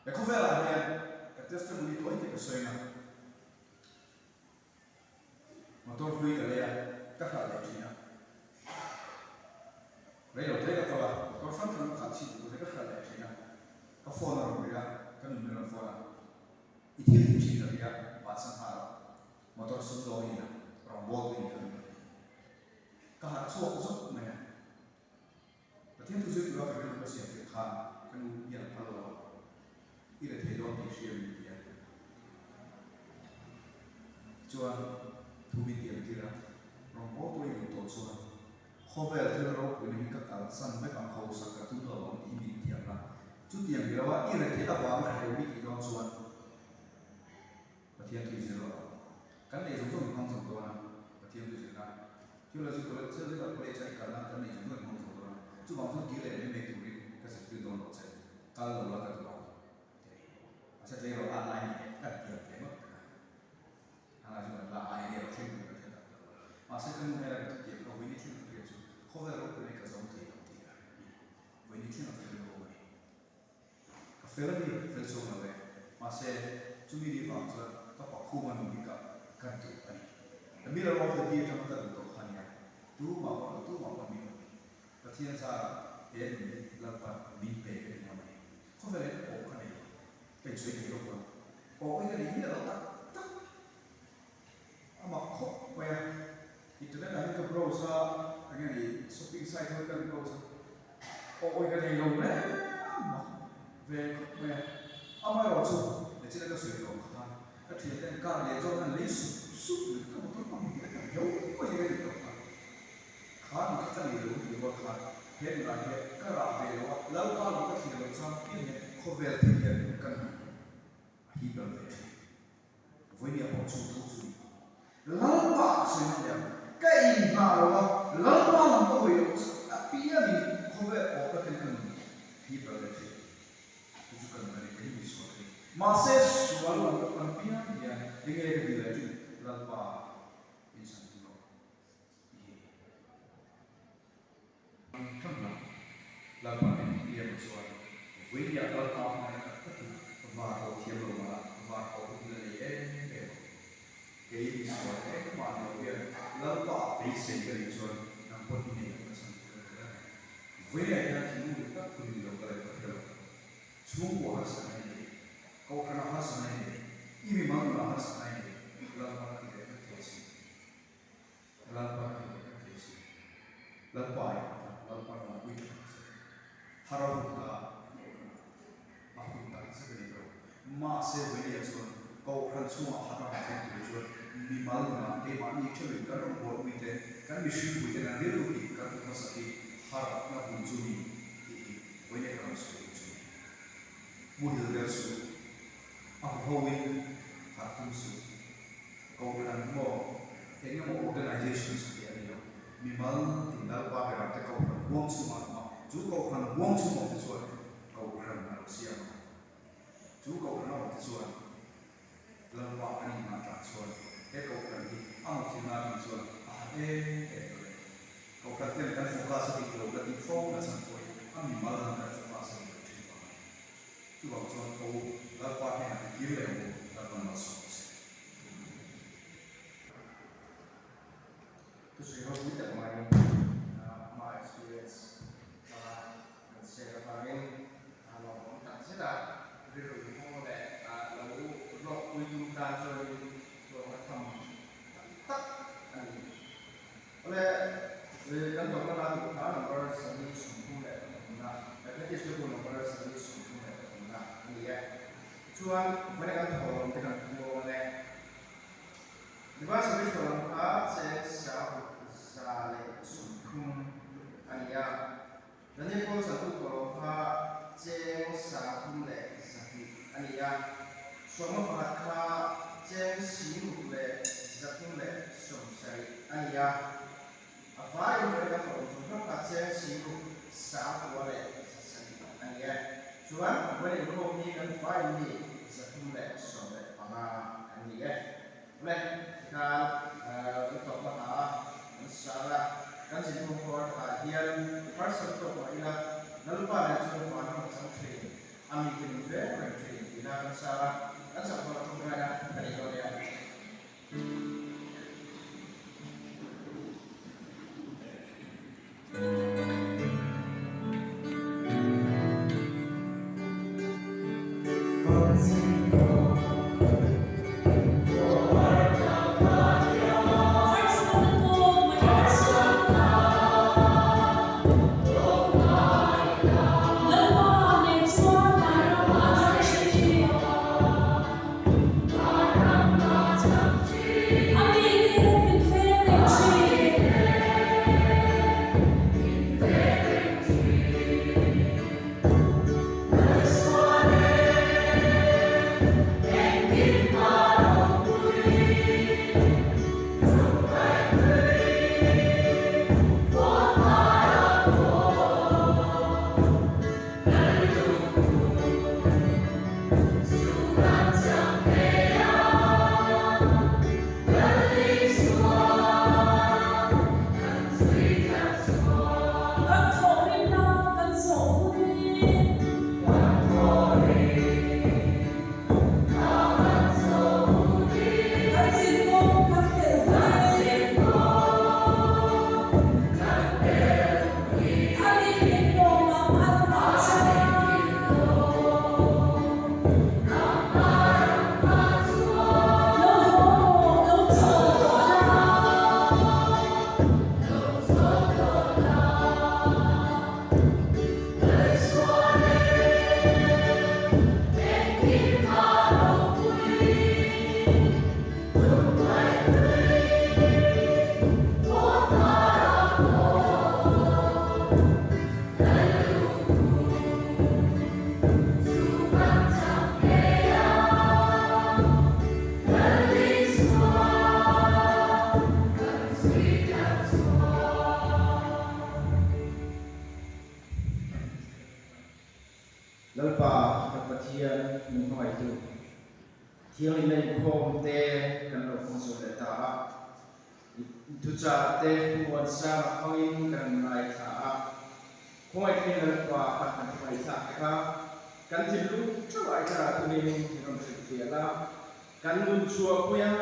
He khawvelah hian ka testimony tawi te ka sawi na. Motor hlui ka lei a, ka hralh leh thin a. Rei lo te ka kawl a, motor hrang hrang ka khalh chhin tur te ka hralh leh thin a. Ka phone a rawn ri a. ka nun min rawn phone a, i thil tih thin ka ria, bansan nghal rawh, motor sum dawng i ni lo, rawngbawl tu i ni lo min rawn ti. Ka harh chhuak zawk mai a, Pathian thu zir tura ka rilru ka siam tirh khan ka nu hian a phal lo a, i la thei dawn tih hria min ti a. Chuan thu min tiam tir a, rawngbawl tu i duh tawh chuan khawvel thil ropuina hi ka kalsan vek ang, hausak ka tum lo ang tih min tiam la. Chutiang ni lo a, i retheih avanga hreu i tih dawn chuan Pathian thu i zir lo ang. Kan neih zawng zawng i hmang zo dawn a, Pathian thu zirna Theology College, Theological College a i kalna kan neih zawng zawng i hmang zo dawn a, chuvang chuan kir leh mai mai turin ka zirtir dawn lo che, kal lo la ka duh ang ti a ni. Mahse tleirawl at lai ni e, kan tiam ve ngawt tak a, a ngai chu kan la ai enge erawh thleng tur kan hre tak lo a, mahse ka nu hmela ka thutiam ka vawiin thleng ka hriat chu khawvel ropui nei ka zawng thei lo tih a ni, vawiin thleng a ka rilru a ni. Ka fel a ni, fel chhuak lo e. Mahse, chumi ni vang chuan ka pakhum a nun hi ka kan duh a ni. The Miller of the Day atanga ka duh tawh kha a nia. Tumah pawh lo, tumah pawh min awm. Pathian zarah he nun hi Lalpan min pe ka ti ngam a ni. Khawvel hian awh ka nei lo. Ka insawi thei lawk lo. Awh hi ka nei miah lo tak tak. A mak khawp mai a. Internet ah hian ka browse a, eng nge ni shopping site ho hi ka browse a. Aw awi ka nei lo reng a, mak ve khawp mai a. Amaherawh chu nichin a ka sawi tawh khan ka thian ten car leh zawk an lei sup sup mai ka motor hmang hi ka heu mai ka ti tawh kha. Kha nu kha ka nei lo tih rual khan he nunah hian ka rah ve lo a, Lalpa lo ka thlir loh chuan pian hian khawvel thil hian ka nun a hip ral ve thin. Vawinia pawh chu tho chu ni. Lalpa a sawi ngam leh ang. Ka inhna lo a, Lalpa lam ka hawi loh a piangin khawvel awp takin ka nun hip ral leh thin. Chu chu ka nun a ni, kei mi sual ka ni. Mahse sual lam ka pan piang hian enge ka dil leh thin, Lalpa min chhan tum rawh tih hi. Ka hna Lalpa min piang chuan vawinia Lalpa hmangaih tak takin var pawh thiam lo mah la, var pawh hun la nei em em ang. Kei misual engmah ni lo hian Lalpa ah beisei ka nih chuan nang pawh i nei ang ka chhan ka ring reng. Vawinia hian thinlung dik tak hun ni lo ka leh ka hre lo. Chhungkua harsatna i nei, kohhrana harsatna i nei, i mimal nunah harsatna i nei, Lalpa ka ti leh vek thei si. Lalpa ka ti leh vek thei si. Lalpa i ang kha Lalpa ram pui tha tak zet. Har a hun ta a hun tak zet a ni tawh. Mahse Vailia chuan Kohhran chhungah har ram thleng tur chuan mimal nunah keimahni theuhin kan rawn bualpui te, kan mihringpui te kan rilru tih kan hmu hmasa hi harhna bul chu ni tih hi Vailia ka rawn sawi duh chu ni. Muhil der suh, a huhoin harh tum suh. Kohhran emaw eng emaw organizations tih a ni lo. Mimal tin Lalpa berah te Kohhran huang chhungah an awm a, chu Kohhran huang chhung awm te chuan Kohhran a lo siam a. Chu Kohhran a awm te chuan Lalpa an inngah tah chuan he Kohhran hi a mawhthilna atang chuan a ha em em lo e. Kohhran ten kan focus a dik lo la tih fo na chhan pawhin a mimal lam kan focus a dik lo thin vang a ni. Chuvang chuan tho Lalpa hnenah i kir leh ang u, Lalpan malsawm rawh se. Thusawi ropui tak mai ama experience hmanga kan share avangin lawmawm tak zet a, rilru inhawng leh lo hlawkpui tum tan chuanin hlawhna tham tak tak a ni. Awle, kan tawpna la duh kha number 33na, Adventist Luku number 33na a ni e. Tichuan, vawiin kan thawhlawm te kan puang ang e. Divine Service thawhlawm kha cheng 130 a ni a. Daniel Paul Chantu thawhlawm kha cheng 3200 a ni a. 11 kha cheng 6370 a ni a. A vaiin vawiin kan thawhlawm zawng zawng kha cheng 6907 a ni e. Chuan vawiin inkhawm hi kan vaiin mi 315 kan ni e. Awle, tikhan kan tawp hmasa a, kan sar a, kan zinkhawm khawr takah hian harsat tawk mah ila Lalpa nen chuan van ram a chang thin, a mite min veng reng thin tihna kan sar a, kan sak hmawlh a tawngtaina ka nei dawn nia. Thianghlimna inkhawm te kan lo hmang zawh leh ta a, thuchah te Muansanga hmangin kan ngaithla a, khawngaih takin Lalpa kha kan thu ngaihthlak te kha kan thinlung theuh ah i thlarau tunin min rawn hrilhfiah la, kan nun chhuahpui a,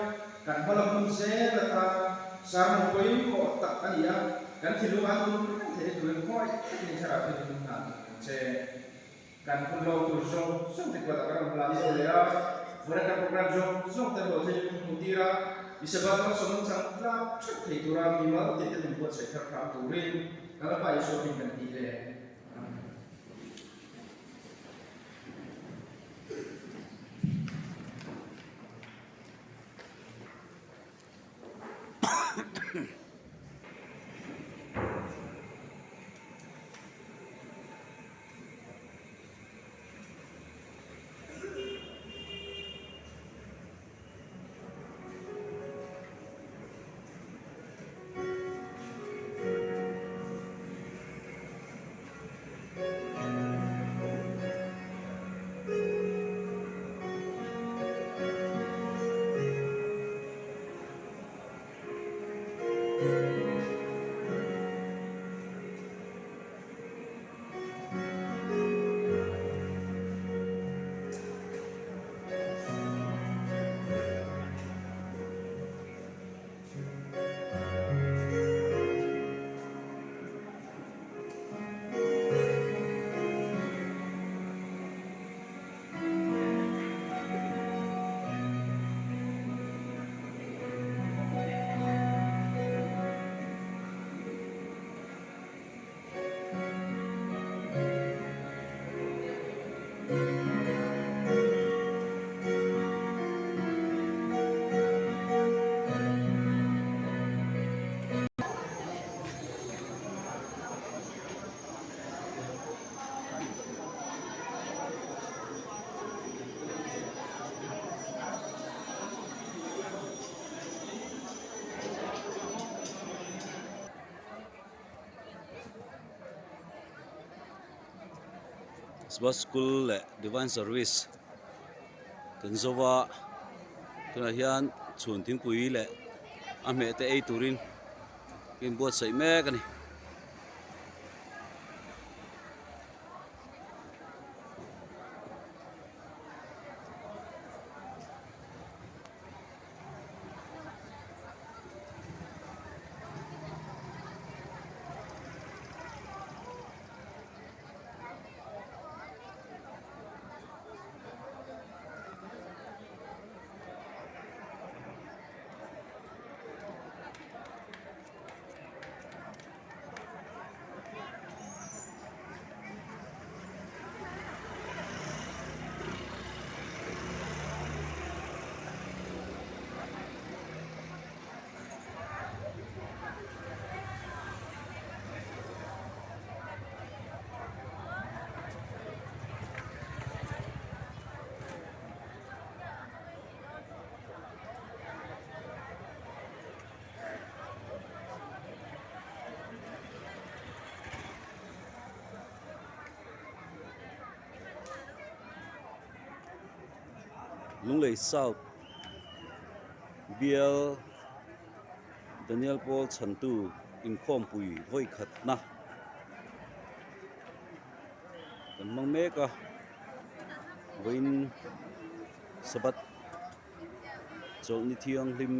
kan hmalam hun zel atan sermon pawimawh tak a ni a, kan thinlung ah nun reng theihna turin khawngaih takin i thlarau tunin min hna tuk ang che. Kan hun lo tur zawng zawng te kuatah kan rawn hlan zo leh a, vawiin kan program zawng zawng te hlawh theihin min hmuh tir a, Isabel malsawmna chang tlak theuh thei tura mimal tih te min buatsaih thar hram turin Lalpa Isua hming kan ti le. Amen. Sabbath school leh divine service kan zo a tunah hian chhun thingpui leh a hmeh te ei turin a inbuatsaih mek a ni. Lunglei South bial Daniel Paul chhantu inkhawmpui vawi khatna kan hmang mek a vawiin Sabbath chawlhni thianghlim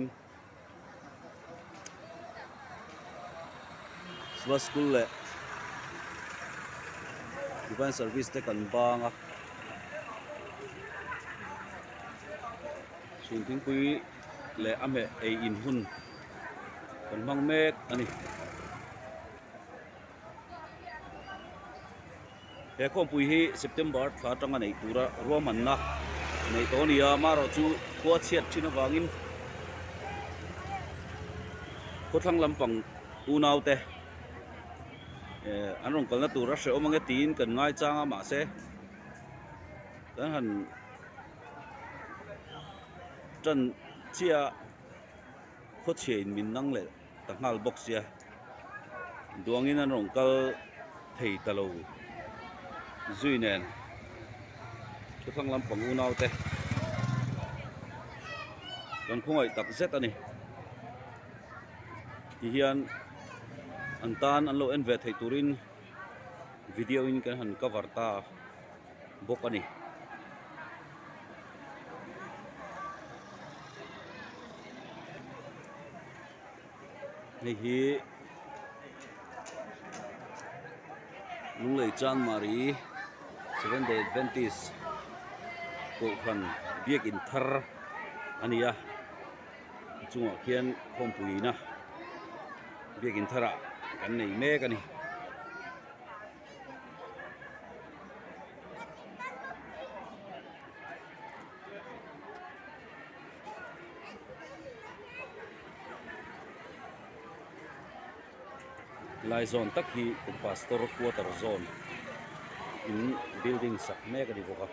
Sabbath school leh divine service te kan bang a chhun thingpui leh a hmeh ei in hun kan hmang mek a ni. He khawmpui hi September thla atanga neih tura ruahmanna neih tawh a ni a, amaherawhchu khua chhiat thin avangin khawthlang lampang unaute eh an rawn kalna tur a hrehawm ange tiin kan ngaichang a mahse kan han tan chiah a khawchhia in min nang leh ta nghal bawk sia duangin an rawn kal thei ta lo zui nen thuthlang lampang unau te. Kan khawngaih tak zet a ni. Tihian an tan an lo en ve theih turin video in kan han cover ta bawk a ni. Hei hi Lunglei Chanmari Seven Day Adventist Kohhran biakin thar a ni a a chungah khian khawmpuina biakin tharah kan nei mek a ni. Lai zawn tak hi kan pastor quarter zawn in building sak mek a ni bawk a.